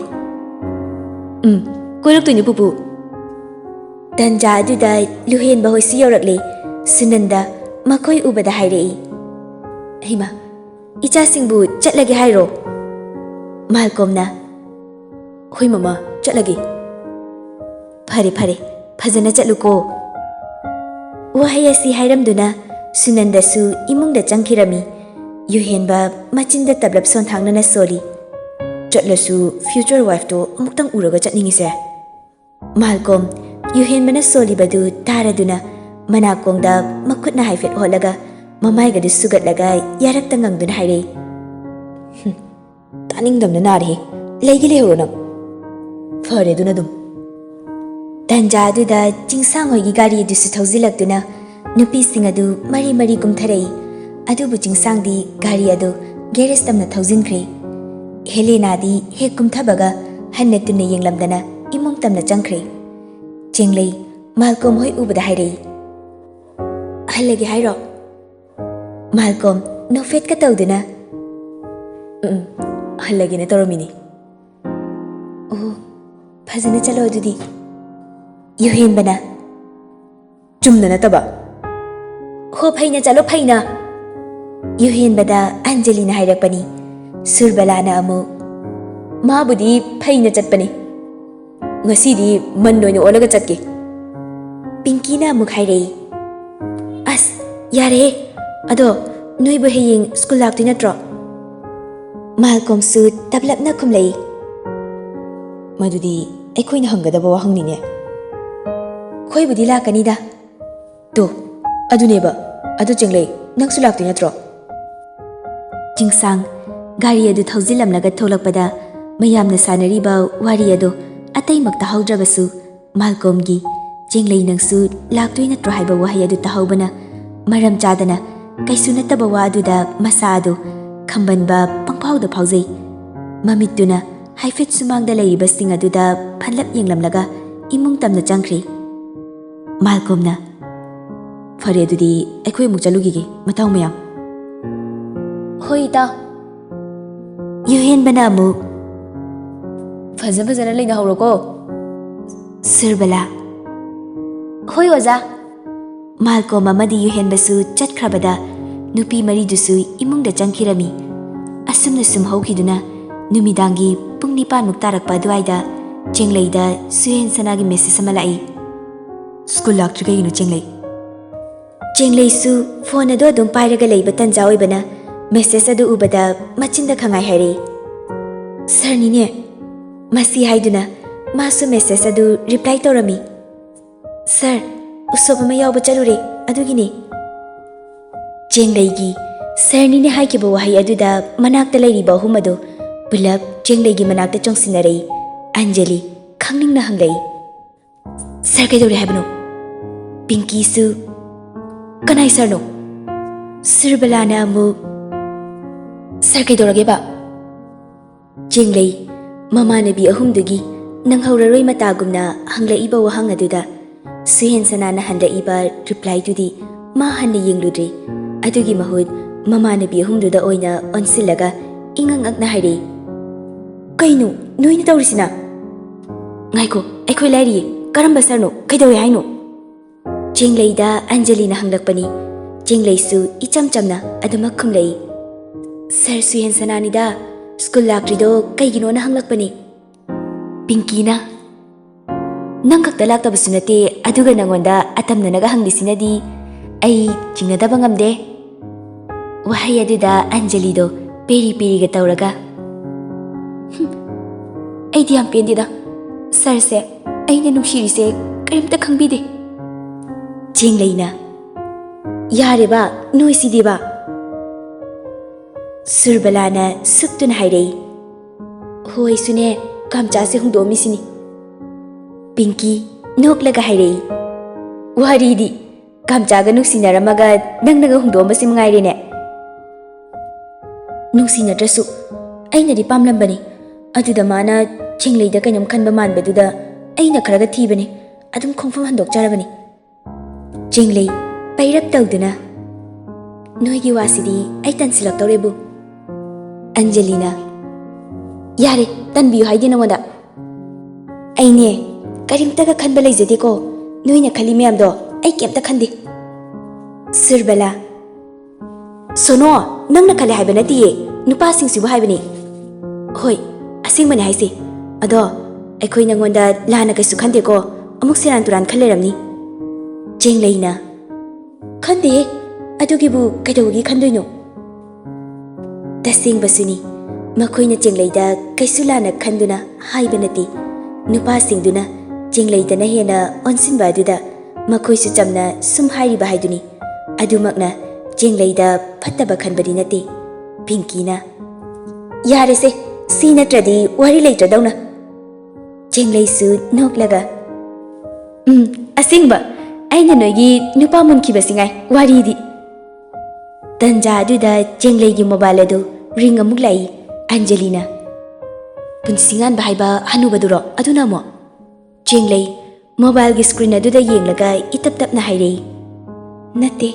"ꯎꯝ, ꯀꯣꯏꯔꯛꯇꯣꯏꯅꯤ ꯄꯨꯄꯨ꯫" ꯇꯟꯖꯥ ꯑꯗꯨꯗ ꯂꯨꯍꯦꯟꯕ ꯍꯣꯏꯁꯨ ꯌꯧꯔꯛꯂꯦ꯫ ꯁꯨꯅꯟꯗ ꯃꯈꯣꯏ ꯎꯕꯗ ꯍꯥꯏꯔꯛꯏ, "ꯍꯩꯃꯥ, ꯏꯆꯥꯁꯤꯡꯕꯨ ꯆꯠꯂꯒꯦ ꯍꯥꯏꯔꯣ?" ꯃꯥꯜꯀꯣꯝꯅ, "ꯍꯣꯏ ꯃꯃꯥ, ꯆꯠꯂꯒꯦ꯫" "ꯐꯔꯦ ꯐꯔꯦ, ꯐꯖꯅ ꯆꯠꯂꯨꯀꯣ꯫" ꯋꯥꯍꯩ ꯑꯁꯤ ꯍꯥꯏꯔꯝꯗꯨꯅ ꯁꯨꯅꯟꯗꯁꯨ ꯏꯃꯨꯡꯗ ꯆꯪꯈꯤꯔꯝꯃꯤ꯫ ꯌꯨꯍꯦꯟꯕ ꯃꯆꯤꯟꯗ ꯇꯞꯂꯞ ꯁꯣꯟꯊꯥꯡꯅꯅ ꯁꯣꯜꯂꯤ꯫ "ꯆꯠꯂꯁꯨ future wifeꯇꯣ ꯑꯃꯨꯛꯇꯪ ꯎꯔꯒ ꯆꯠꯅꯤꯡꯉꯤꯁꯦ꯫" ꯃꯥꯜꯀꯣꯝ ꯌꯨꯍꯦꯟꯕꯅ ꯁꯣꯜꯂꯤꯕꯗꯨ ꯇꯥꯔꯗꯨꯅ ꯃꯅꯥꯀꯣꯡꯗ ꯃꯈꯨꯠꯅ ꯍꯥꯏꯐꯦꯠ ꯍꯣꯠꯂꯒ ꯃꯃꯥꯏꯒꯗꯨ ꯁꯨꯒꯠꯂꯒ ꯌꯥꯔꯛꯇ ꯉꯪꯗꯨꯅ ꯍꯥꯏꯔꯛꯏ, "ꯍꯨꯝ, ꯇꯥꯅꯤꯡꯗꯕꯅ ꯅꯥꯔꯦꯍꯦ꯫ ꯂꯩꯒꯦ ꯂꯩꯍꯧꯔꯣ ꯅꯪ꯫" "ꯐꯔꯦ ꯑꯗꯨꯅ ꯑꯗꯨꯝ꯫" ꯇꯟꯖꯥ ꯑꯗꯨꯗ ꯆꯤꯡꯁꯥꯡ ꯍꯣꯏꯒꯤ ꯒꯥꯔꯤ ꯑꯗꯨꯁꯨ ꯊꯧꯖꯤꯜꯂꯛꯇꯨꯅ ꯅꯨꯄꯤꯁꯤꯡ ꯑꯗꯨ ꯃꯔꯤ ꯃꯔꯤ ꯀꯨꯝꯊꯔꯛꯏ꯫ ꯑꯗꯨꯕꯨ ꯆꯤꯡꯁꯥꯡꯗꯤ ꯒꯥꯔꯤ ꯑꯗꯨ ꯒꯦꯔꯦꯖ ꯇꯝꯅ ꯊꯧꯖꯤꯟꯈ꯭ꯔꯦ꯫ ꯍꯦꯂꯦꯅꯥꯗꯤ ꯍꯦꯛ ꯀꯨꯝꯊꯕꯒ ꯍꯟꯅ ꯇꯨꯟꯅ ꯌꯦꯡꯂꯝꯗꯅ ꯏꯃꯨꯡ ꯇꯝꯅ ꯆꯪꯈ꯭ꯔꯦ꯫ ꯆꯦꯡꯂꯩ ꯃꯥꯜꯀꯣꯝ ꯍꯣꯏ ꯎꯕꯗ ꯍꯥꯏꯔꯛꯏ, "ꯍꯜꯂꯒꯦ ꯍꯥꯏꯔꯣ?" ꯃꯥꯜꯀꯣꯝ ꯅꯣꯛꯐꯦꯠꯀ ꯇꯧꯗꯨꯅ, "ꯎꯝ, ꯎꯝ, ꯍꯜꯂꯒꯦꯅ ꯇꯧꯔꯝꯃꯤꯅꯤ꯫" "ꯑꯣ, ꯐꯖꯅ ꯆꯠꯂꯣ ꯑꯗꯨꯗꯤ꯫" ꯌꯨꯍꯦꯟꯕꯅ, "ꯆꯨꯝꯅ ꯅꯠꯇꯕ꯫" "ꯍꯣ, ꯐꯩꯅ ꯆꯠꯂꯣ, ꯐꯩꯅ꯫" ꯌꯨꯍꯦꯟꯕꯗ ꯑꯟꯖꯂꯤꯅ ꯍꯥꯏꯔꯛꯄꯅꯤ꯫ ꯁꯨꯔꯕꯂꯥꯅ ꯑꯃꯨꯛ, "ꯃꯥꯕꯨꯗꯤ ꯐꯩꯅ ꯆꯠꯄꯅꯤ꯫ ꯉꯁꯤꯗꯤ ꯃꯟ ꯑꯣꯏꯅ ꯑꯣꯜꯂꯒ ꯆꯠꯀꯦ꯫" ꯄꯤꯡꯀꯤꯅ ꯑꯃꯨꯛ ꯍꯥꯏꯔꯛꯏ, "ꯌꯥꯔꯦꯍꯦ꯫ ꯑꯗꯣ ꯅꯣꯏꯕꯨ ꯍꯌꯦꯡ ꯁ꯭ꯀꯨꯜ ꯂꯥꯛꯇꯣꯏ ꯅꯠꯇ꯭ꯔꯣ?" ꯃꯥꯜꯀꯣꯝꯁꯨ ꯇꯞꯂꯞꯅ ꯈꯨꯝꯂꯛꯏ꯫ "ꯃꯗꯨꯗꯤ ꯑꯩꯈꯣꯏꯅ ꯍꯪꯒꯗꯕ ꯋꯥꯍꯪꯅꯤꯅꯦ꯫" "ꯑꯩꯈꯣꯏꯕꯨꯗꯤ ꯂꯥꯛꯀꯅꯤꯗ꯫" "ꯇꯣ, ꯑꯗꯨꯅꯦꯕ꯫ ꯑꯗꯨ ꯆꯦꯡꯂꯩ, ꯅꯪꯁꯨ ꯂꯥꯛꯇꯣꯏ ꯅꯠꯇ꯭ꯔꯣ?" ꯆꯤꯡꯁꯥꯡ ꯒꯥꯔꯤ ꯑꯗꯨ ꯊꯧꯖꯤꯜꯂꯝꯂꯒ ꯊꯣꯛꯂꯛꯄꯗ ꯃꯌꯥꯝꯅ ꯁꯥꯟꯅꯔꯤꯕ ꯋꯥꯔꯤ ꯑꯗꯨ ꯑꯇꯩꯃꯛ ꯇꯥꯍꯧꯗ꯭ꯔꯕꯁꯨ, ꯃꯥꯜꯀꯣꯝꯒꯤ "ꯆꯦꯡꯂꯩ, ꯅꯪꯁꯨ ꯂꯥꯛꯇꯣꯏ ꯅꯠꯇ꯭ꯔꯣ?" ꯍꯥꯏꯕ ꯋꯥꯍꯩ ꯑꯗꯨ ꯇꯥꯍꯧꯕꯅ ꯃꯔꯝ ꯆꯥꯗꯅ ꯀꯩꯁꯨ ꯅꯠꯇꯕ ꯋꯥ ꯑꯗꯨꯗ ꯃꯁꯥ ꯑꯗꯨ ꯈꯝꯕꯟꯕ ꯄꯪꯐꯥꯎꯗ ꯐꯥꯎꯖꯩ꯫ ꯃꯃꯤꯠꯇꯨꯅ ꯍꯥꯏꯐꯦꯠ ꯁꯨꯃꯥꯡꯗ ꯂꯩꯔꯤꯕꯁꯤꯡ ꯑꯗꯨꯗ ꯐꯟꯂꯞ ꯌꯦꯡꯂꯝꯂꯒ ꯏꯃꯨꯡ ꯇꯝꯅ ꯆꯪꯈ꯭ꯔꯦ꯫ ꯃꯥꯜꯀꯣꯝꯅ, "ꯐꯔꯦ, ꯑꯗꯨꯗꯤ ꯑꯩꯈꯣꯏ ꯑꯃꯨꯛ ꯆꯠꯂꯨꯈꯤꯒꯦ, ꯃꯊꯧ ꯃꯌꯥꯝ꯫" "ꯍꯣꯏ, ꯏꯇꯥꯎ꯫" ꯌꯨꯍꯦꯟꯕꯅ ꯑꯃꯨꯛ, "ꯐꯖ ꯐꯖꯅ ꯂꯩꯅꯍꯧꯔꯣꯀꯣ, ꯁꯨꯔꯕꯂꯥ꯫" "ꯍꯣꯏ, ꯑꯣꯖꯥ꯫" ꯃꯥꯜꯀꯣꯝ ꯑꯃꯗꯤ ꯌꯨꯍꯦꯟꯕꯁꯨ ꯆꯠꯈ꯭ꯔꯕꯗ ꯅꯨꯄꯤ ꯃꯔꯤꯗꯨꯁꯨ ꯏꯃꯨꯡꯗ ꯆꯪꯈꯤꯔꯝꯃꯤ꯫ ꯑꯁꯨꯝꯅ ꯁꯨꯝ ꯍꯧꯈꯤꯗꯨꯅ ꯅꯨꯃꯤꯗꯥꯡꯒꯤ ꯄꯨꯡ ꯅꯤꯄꯥꯟꯃꯨꯛ ꯇꯥꯔꯛꯄ ꯑꯗꯨꯋꯥꯏꯗ ꯆꯦꯡꯂꯩꯗ ꯁꯨꯍꯦꯟ ꯁꯅꯥꯒꯤ ꯃꯦꯁꯦꯖ ꯑꯃ ꯂꯥꯛꯏ꯫ "ꯁ꯭ꯀꯨꯜ ꯂꯥꯛꯇ꯭ꯔꯤ ꯀꯩꯒꯤꯅꯣ, ꯆꯦꯡꯂꯩ?" ꯆꯦꯡꯂꯩꯁꯨ ꯐꯣꯟ ꯑꯗꯨ ꯑꯗꯨꯝ ꯄꯥꯏꯔꯒ ꯂꯩꯕ ꯇꯟꯖꯥ ꯑꯣꯏꯕꯅ ꯃꯦꯁꯦꯖ ꯑꯗꯨ ꯎꯕꯗ ꯃꯆꯤꯟꯗ ꯈꯪꯉꯥꯏ ꯍꯥꯏꯔꯛꯏ꯫ "ꯁꯥꯔꯅꯤꯅꯦ?" ꯃꯁꯤ ꯍꯥꯏꯗꯨꯅ ꯃꯥꯁꯨ ꯃꯦꯁꯦꯖ ꯑꯗꯨ ꯔꯤꯄ꯭ꯂꯥꯏ ꯇꯧꯔꯝꯃꯤ꯫ "ꯁꯥꯔ, ꯎꯁꯣꯞ ꯑꯃ ꯌꯥꯎꯕ ꯆꯠꯂꯨꯔꯦ, ꯑꯗꯨꯒꯤꯅꯦ꯫" ꯆꯦꯡꯂꯩꯒꯤ "ꯁꯥꯔꯅꯤꯅꯦ" ꯍꯥꯏꯈꯤꯕ ꯋꯥꯍꯩ ꯑꯗꯨꯗ ꯃꯅꯥꯛꯇ ꯂꯩꯔꯤꯕ ꯑꯍꯨꯝ ꯑꯗꯨ ꯄꯨꯂꯞ ꯆꯦꯡꯂꯩꯒꯤ ꯃꯅꯥꯛꯇ ꯆꯣꯡꯁꯤꯟꯅꯔꯛꯏ꯫ ꯑꯟꯖꯂꯤ ꯈꯪꯅꯤꯡꯅ ꯍꯪꯂꯛꯏ, "ꯁꯥꯔ, ꯀꯩꯗꯧꯔꯦ ꯍꯥꯏꯕꯅꯣ?" ꯄꯤꯡꯀꯤꯁꯨ, "ꯀꯅꯥꯏ ꯁꯥꯔꯅꯣ?" ꯁꯨꯔꯕꯂꯥꯅ ꯑꯃꯨꯛ, "ꯁꯥꯔ, ꯀꯩꯗꯧꯔꯒꯦꯕ?" ꯆꯦꯡꯂꯩ ꯃꯃꯥꯟꯅꯕꯤ ꯑꯍꯨꯝꯗꯨꯒꯤ ꯅꯪꯍꯧꯔꯔꯣꯏ ꯃꯇꯥꯒꯨꯝꯅ ꯍꯪꯂꯛꯏꯕ ꯋꯥꯍꯪ ꯑꯗꯨꯗ ꯁꯨꯍꯦꯟ ꯁꯅꯥꯅ ꯍꯟꯂꯛꯏꯕ ꯔꯤꯄ꯭ꯂꯥꯏꯗꯨꯗꯤ ꯃꯥ ꯍꯟꯅ ꯌꯦꯡꯂꯨꯗ꯭ꯔꯦ꯫ ꯑꯗꯨꯒꯤ ꯃꯍꯨꯠ ꯃꯃꯥꯟꯅꯕꯤ ꯑꯍꯨꯝꯗꯨꯗ ꯑꯣꯏꯅ ꯑꯣꯟꯁꯤꯜꯂꯒ ꯏꯉꯛ ꯉꯛꯅ ꯍꯥꯏꯔꯛꯏ, "ꯀꯩꯅꯣ ꯅꯣꯏꯅ ꯇꯧꯔꯤꯁꯤꯅ?" "ꯉꯥꯏꯈꯣ, ꯑꯩꯈꯣꯏ ꯂꯥꯏꯔꯤꯌꯦ꯫ ꯀꯔꯝꯕ ꯁꯥꯔꯅꯣ? ꯀꯩꯗꯧꯔꯦ ꯍꯥꯏꯅꯣ?" ꯆꯦꯡꯂꯩꯗ ꯑꯟꯖꯂꯤꯅ ꯍꯪꯂꯛꯄꯅꯤ꯫ ꯆꯦꯡꯂꯩꯁꯨ ꯏꯆꯝ ꯆꯝꯅ ꯑꯗꯨꯃꯛ ꯈꯨꯝꯂꯛꯏ, "ꯁꯥꯔ ꯁꯨꯍꯦꯟ ꯁꯅꯥꯅꯤꯗ, ꯁ꯭ꯀꯨꯜ ꯂꯥꯛꯇ꯭ꯔꯤꯗꯣ ꯀꯩꯒꯤꯅꯣꯅ ꯍꯪꯂꯛꯄꯅꯤ꯫" ꯄꯤꯡꯀꯤꯅ, "ꯅꯪ ꯈꯛꯇ ꯂꯥꯛꯇꯕꯁꯨ ꯅꯠꯇꯦ, ꯑꯗꯨꯒ ꯅꯪꯉꯣꯟꯗ ꯑꯇꯝꯅꯅꯒ ꯍꯪꯂꯤꯁꯤꯅꯗꯤ ꯑꯩ ꯆꯤꯡꯅꯗꯕ ꯉꯝꯗꯦ꯫ ꯋꯥꯍꯩ ꯑꯗꯨꯗ ꯑꯟꯖꯂꯤꯗꯣ ꯄꯦꯔꯤ ꯄꯦꯔꯤꯒ ꯇꯧꯔꯒ, "ꯍꯨꯝ, ꯑꯩꯗꯤ ꯌꯥꯝ ꯄꯦꯟꯗꯦꯗ꯫ ꯁꯥꯔꯁꯦ ꯑꯩꯅ ꯅꯨꯡꯁꯤꯔꯤꯁꯦ ꯀꯔꯤꯝꯇ ꯈꯪꯕꯤꯗꯦ꯫" ꯆꯦꯡꯂꯩꯅ, "ꯌꯥꯔꯦꯕ, ꯅꯣꯏꯁꯤꯗꯤꯕ꯫" ꯁꯨꯔꯕꯂꯥꯅ ꯁꯨꯛꯇꯨꯅ ꯍꯥꯏꯔꯛꯏ, "ꯍꯣꯏꯁꯨꯅꯦ, ꯀꯥꯝꯆꯥꯁꯦ ꯍꯨꯟꯗꯣꯛꯑꯝꯃꯤꯁꯤꯅꯤ꯫" ꯄꯤꯡꯀꯤ ꯅꯣꯛꯂꯒ ꯍꯥꯏꯔꯛꯏ, "ꯋꯥꯔꯤꯗꯤ, ꯀꯥꯝꯆꯥꯒ ꯅꯨꯡꯁꯤꯅꯔꯝꯃꯒ ꯅꯪꯅꯒ ꯍꯨꯟꯗꯣꯛꯑꯝꯕꯁꯤ ꯃꯉꯥꯏꯔꯦꯅꯦ꯫" "ꯅꯨꯡꯁꯤꯅꯗ꯭ꯔꯁꯨ ꯑꯩꯅꯗꯤ ꯄꯥꯝꯂꯝꯕꯅꯤ꯫ ꯑꯗꯨꯗ ꯃꯥꯅ ꯆꯦꯡꯂꯩꯗ ꯀꯩꯅꯣꯝ ꯈꯟꯕ ꯃꯥꯟꯕꯗꯨꯗ ꯑꯩꯅ ꯈꯔꯒ ꯊꯤꯕꯅꯤ꯫ ꯑꯗꯨꯝ ꯈꯣꯡꯐꯝ ꯍꯟꯗꯣꯛꯆꯔꯕꯅꯤ꯫" ꯆꯦꯡꯂꯩ ꯄꯩꯔꯞ ꯇꯧꯗꯨꯅ, "ꯅꯣꯏꯒꯤ ꯋꯥꯁꯤꯗꯤ ꯑꯩ ꯇꯟꯁꯤꯜꯂꯛꯇꯧꯔꯦꯕꯨ꯫" ꯑꯟꯖꯂꯤꯅ, "ꯌꯥꯔꯦ, ꯇꯟꯕꯤꯌꯨ ꯍꯥꯏꯗꯦ ꯅꯉꯣꯟꯗ꯫ ꯑꯩꯅꯦ, ꯀꯔꯤꯝꯇꯒ ꯈꯟꯕ ꯂꯩꯖꯗꯦꯀꯣ꯫ ꯅꯣꯏꯅ ꯈꯜꯂꯤ ꯃꯌꯥꯝꯗꯣ ꯑꯩ ꯀꯩꯝꯇ ꯈꯟꯗꯦ꯫" ꯁꯨꯔꯕꯂꯥ, "ꯁꯣꯅꯣ, ꯅꯪꯅ ꯈꯜꯂꯦ ꯍꯥꯏꯕ ꯅꯠꯇꯤꯌꯦ, ꯅꯨꯄꯥꯁꯤꯡꯁꯤꯕꯨ ꯍꯥꯏꯕꯅꯤ꯫" "ꯍꯣꯏ, ꯑꯁꯦꯡꯕꯅꯦ ꯍꯥꯏꯁꯦ꯫ ꯑꯗꯣ ꯑꯩꯈꯣꯏ ꯅꯉꯣꯟꯗ ꯂꯥꯟꯅ ꯀꯩꯁꯨ ꯈꯟꯗꯦꯀꯣ꯫ ꯑꯃꯨꯛ ꯁꯦꯔꯥꯟ ꯇꯨꯔꯥꯟ ꯈꯜ ꯂꯩꯔꯝꯅꯤ꯫" ꯆꯦꯡꯂꯩꯅ, "ꯈꯟꯗꯦꯍꯦ, ꯑꯗꯨꯒꯤꯕꯨ ꯀꯩꯗꯧꯕꯒꯤ ꯈꯟꯗꯣꯏꯅꯣ?" ꯇꯁꯦꯡꯕꯁꯨꯅꯤ, ꯃꯈꯣꯏꯅ ꯆꯦꯡꯂꯩꯗ ꯀꯩꯁꯨ ꯂꯥꯟꯅ ꯈꯟꯗꯨꯅ ꯍꯥꯏꯕ ꯅꯠꯇꯦ꯫ ꯅꯨꯄꯥꯁꯤꯡꯗꯨꯅ ꯆꯦꯡꯂꯩꯗꯅ ꯍꯦꯟꯅ ꯑꯣꯟꯁꯤꯟꯕ ꯑꯗꯨꯗ ꯃꯈꯣꯏꯁꯨ ꯆꯝꯅ ꯁꯨꯝ ꯍꯥꯏꯔꯤꯕ ꯍꯥꯏꯗꯨꯅꯤ꯫ ꯑꯗꯨꯃꯛꯅ ꯆꯦꯡꯂꯩꯗ ꯐꯠꯇꯕ ꯈꯟꯕꯗꯤ ꯅꯠꯇꯦ꯫ ꯄꯤꯡꯀꯤꯅ, "ꯌꯥꯔꯦꯁꯦ, ꯁꯤ ꯅꯠꯇ꯭ꯔꯗꯤ ꯋꯥꯔꯤ ꯂꯩꯇ꯭ꯔꯗꯧꯅ꯫" ꯆꯦꯡꯂꯩꯁꯨ ꯅꯣꯛꯂꯒ, "ꯎꯝ, ꯑꯁꯦꯡꯕ, ꯑꯩꯅ ꯅꯣꯏꯒꯤ ꯅꯨꯄꯥ ꯃꯨꯟꯈꯤꯕꯁꯤ ꯉꯥꯏ ꯋꯥꯔꯤꯗꯤ꯫" ꯇꯟꯖꯥ ꯑꯗꯨꯗ ꯆꯦꯡꯂꯩꯒꯤ ꯃꯣꯕꯥꯏꯜ ꯑꯗꯨ ꯔꯤꯡ ꯑꯃꯨꯛ ꯂꯥꯛꯏ꯫ ꯑꯟꯖꯂꯤꯅ, "ꯄꯨꯟꯁꯤꯉꯥꯟꯕ ꯍꯥꯏꯕ ꯍꯅꯨꯕꯗꯨꯔꯣ? ꯑꯗꯨꯅ ꯑꯃꯨꯛ?" ꯆꯦꯡꯂꯩ ꯃꯣꯕꯥꯏꯜꯒꯤ ꯁ꯭ꯀ꯭ꯔꯤꯟ ꯑꯗꯨꯗ ꯌꯦꯡꯂꯒ ꯏꯇꯞ ꯇꯞꯅ ꯍꯥꯏꯔꯛꯏ, "ꯅꯠꯇꯦ꯫"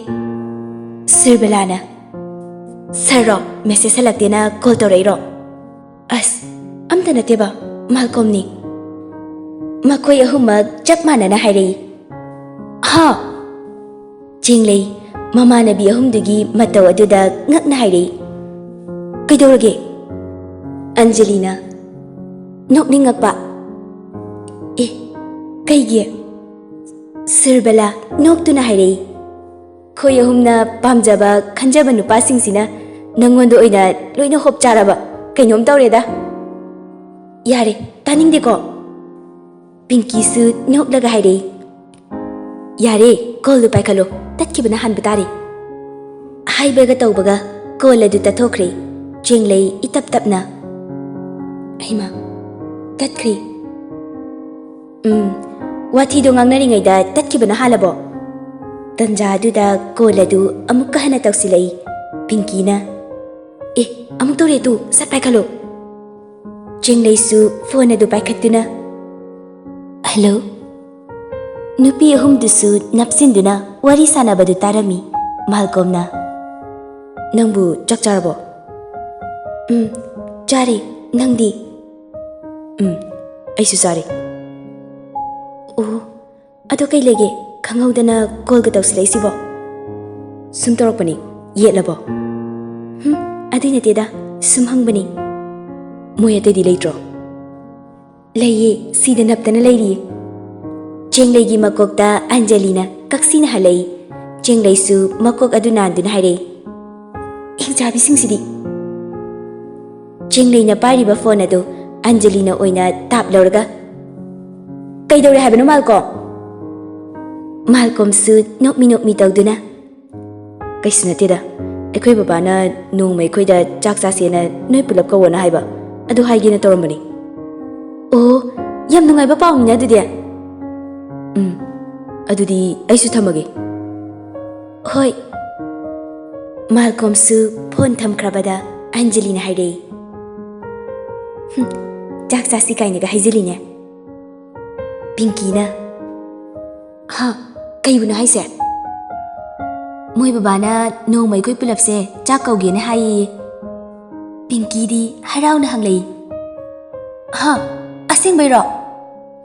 ꯁꯨꯔꯕꯂꯥꯅ, "ꯁꯥꯔꯔꯣ? ꯃꯦꯁꯦꯖ ꯍꯜꯂꯛꯇꯦꯅ ꯀꯣꯜ ꯇꯧꯔꯛꯏꯔꯣ?" "ꯑꯁ, ꯑꯝꯇ ꯅꯠꯇꯦꯕ, ꯃꯥꯜꯀꯣꯝꯅꯤ꯫" ꯃꯈꯣꯏ ꯑꯍꯨꯝꯃꯛ ꯆꯞ ꯃꯥꯟꯅꯅ ꯍꯥꯏꯔꯛꯏ, "ꯍꯥ?" ꯆꯦꯡꯂꯩ ꯃꯃꯥꯟꯅꯕꯤ ꯑꯍꯨꯝꯗꯨꯒꯤ ꯃꯇꯧ ꯑꯗꯨꯗ ꯉꯛꯅ ꯍꯥꯏꯔꯛꯏ, "ꯀꯩꯗꯧꯔꯒꯦ?" ꯑꯟꯖꯂꯤꯅ ꯅꯣꯛꯅꯤꯡꯉꯛꯄ, "ꯑꯦ, ꯀꯩꯒꯤ?" ꯁꯨꯔꯕꯂꯥ ꯅꯣꯛꯇꯨꯅ ꯍꯥꯏꯔꯛꯏ, ꯑꯩꯈꯣꯏ ꯑꯍꯨꯝꯅ ꯄꯥꯝꯖꯕ, ꯈꯟꯖꯕ ꯅꯨꯄꯥꯁꯤꯡꯁꯤꯅ ꯅꯪꯉꯣꯟꯗ ꯑꯣꯏꯅ ꯂꯣꯏꯅ ꯍꯣꯞ ꯆꯥꯔꯕ ꯀꯩꯅꯣꯝ ꯇꯧꯔꯦꯗ꯫ ꯌꯥꯔꯦ, ꯇꯥꯅꯤꯡꯗꯦꯀꯣ꯫ ꯄꯤꯡꯀꯤꯁꯨ ꯅꯣꯛꯂꯒ ꯍꯥꯏꯔꯛꯏ, "ꯌꯥꯔꯦ, ꯀꯣꯜꯗꯨ ꯄꯥꯏꯈꯠꯂꯣ, ꯇꯠꯈꯤꯕꯅ ꯍꯥꯟꯕ ꯇꯥꯔꯦ꯫" ꯍꯥꯏꯕꯒ ꯇꯧꯕꯒ ꯀꯣꯜ ꯑꯗꯨ ꯇꯠꯊꯣꯛꯈ꯭ꯔꯦ꯫ ꯆꯦꯡꯂꯩ ꯏꯇꯞ ꯇꯞꯅ, "ꯑꯩꯃ, ꯇꯠꯈ꯭ꯔꯦ꯫" "ꯎꯝ, ꯋꯥꯊꯤꯗꯣ ꯉꯥꯡꯅꯔꯤꯉꯩꯗ ꯇꯠꯈꯤꯕꯅ ꯍꯥꯜꯂꯕꯣ?" ꯇꯟꯖꯥ ꯑꯗꯨꯗ ꯀꯣꯜ ꯑꯗꯨ ꯑꯃꯨꯛꯀ ꯍꯟꯅ ꯇꯧꯁꯤꯜꯂꯛꯏ꯫ ꯄꯤꯡꯀꯤꯅ, "ꯑꯦ, ꯑꯃꯨꯛ ꯇꯧꯔꯦ ꯇꯨ, ꯁꯠ ꯄꯥꯏꯈꯠꯂꯣ꯫" ꯆꯦꯡꯂꯩꯁꯨ ꯐꯣꯟ ꯑꯗꯨ ꯄꯥꯏꯈꯠꯇꯨꯅ, "ꯍꯜꯂꯣ?" ꯅꯨꯄꯤ ꯑꯍꯨꯝꯗꯨꯁꯨ ꯅꯞꯁꯤꯟꯗꯨꯅ ꯋꯥꯔꯤ ꯁꯥꯟꯅꯕꯗꯨ ꯇꯥꯔꯝꯃꯤ꯫ ꯃꯥꯜꯀꯣꯝꯅ, "ꯅꯪꯕꯨ ꯆꯥꯛ ꯆꯥꯔꯕꯣ?" "ꯎꯝ, ꯆꯥꯔꯦ꯫ ꯅꯪꯗꯤ?" "ꯎꯝ, ꯑꯩꯁꯨ ꯆꯥꯔꯦ꯫" "ꯑꯣ, ꯑꯗꯣ ꯀꯩ ꯂꯩꯒꯦ? ꯈꯪꯍꯧꯗꯅ ꯀꯣꯜꯒ ꯇꯧꯁꯤꯜꯂꯛꯏꯁꯤꯕꯣ?" "ꯁꯨꯝ ꯇꯧꯔꯛꯄꯅꯤ꯫ ꯌꯦꯠꯂꯕꯣ?" "ꯍꯨꯝ, ꯑꯗꯨꯏ ꯅꯠꯇꯦꯗ, ꯁꯨꯝ ꯍꯪꯕꯅꯤ꯫" "ꯃꯣꯏ ꯑꯇꯩꯗꯤ ꯂꯩꯇ꯭ꯔꯣ?" "ꯂꯩꯌꯦ, ꯁꯤꯗ ꯅꯞꯇꯅ ꯂꯩꯔꯤꯌꯦ꯫" ꯆꯦꯡꯂꯩꯒꯤ ꯃꯀꯣꯛꯇ ꯑꯟꯖꯂꯤꯅ ꯀꯛꯁꯤꯅ ꯍꯜꯂꯛꯏ꯫ ꯆꯦꯡꯂꯩꯁꯨ ꯃꯀꯣꯛ ꯑꯗꯨ ꯅꯥꯟꯗꯨꯅ ꯍꯥꯏꯔꯛꯏ, "ꯏꯪꯆꯥꯕꯤꯁꯤꯡꯁꯤꯗꯤ!" ꯆꯦꯡꯂꯩꯅ ꯄꯥꯏꯔꯤꯕ ꯐꯣꯟ ꯑꯗꯨ ꯑꯟꯖꯂꯤꯅ ꯑꯣꯏꯅ ꯇꯥꯞ ꯂꯧꯔꯒ, "ꯀꯩꯗꯧꯔꯦ ꯍꯥꯏꯕꯅꯣ, ꯃꯥꯜꯀꯣꯝ?" ꯃꯥꯜꯀꯣꯝꯁꯨ ꯅꯣꯛꯃꯤ ꯅꯣꯛꯃꯤ ꯇꯧꯗꯨꯅ, "ꯀꯩꯁꯨ ꯅꯠꯇꯦꯗ, ꯑꯩꯈꯣꯏ ꯕꯕꯥꯅ ꯅꯣꯡꯃ ꯑꯩꯈꯣꯏꯗ ꯆꯥꯛ ꯆꯥꯁꯦꯅ ꯅꯣꯏ ꯄꯨꯂꯞ ꯀꯧꯋꯣꯅ ꯍꯥꯏꯕ, ꯑꯗꯨ ꯍꯥꯏꯒꯦꯅ ꯇꯧꯔꯝꯕꯅꯤ꯫" "ꯑꯣ, ꯌꯥꯝ ꯅꯨꯡꯉꯥꯏꯕ ꯄꯥꯎꯅꯤꯅꯦ ꯑꯗꯨꯗꯤ꯫" "ꯎꯝ, ꯑꯗꯨꯗꯤ ꯑꯩꯁꯨ ꯊꯝꯃꯒꯦ꯫" "ꯍꯣꯏ꯫" ꯃꯥꯜꯀꯣꯝꯁꯨ ꯐꯣꯟ ꯊꯝꯈ꯭ꯔꯕꯗ ꯑꯟꯖꯂꯤꯅ ꯍꯥꯏꯔꯛꯏ, "ꯍꯨꯝ, ꯆꯥꯛ ꯆꯥꯁꯤ ꯀꯥꯏꯅꯒ ꯍꯥꯏꯖꯤꯜꯂꯤꯅꯦ꯫" ꯄꯤꯡꯀꯤꯅ, "ꯍꯥ? ꯀꯩꯕꯨꯅꯣ ꯍꯥꯏꯁꯦ?" "ꯃꯣꯏ ꯕꯕꯥꯅ ꯅꯣꯡꯃ ꯑꯩꯈꯣꯏ ꯄꯨꯂꯞꯁꯦ ꯆꯥꯛ ꯀꯧꯒꯦꯅ ꯍꯥꯏꯌꯦ꯫" ꯄꯤꯡꯀꯤꯗꯤ ꯍꯔꯥꯎꯅ ꯍꯪꯂꯛꯏ, "ꯍꯥ? ꯑꯁꯦꯡꯕꯩꯔꯣ?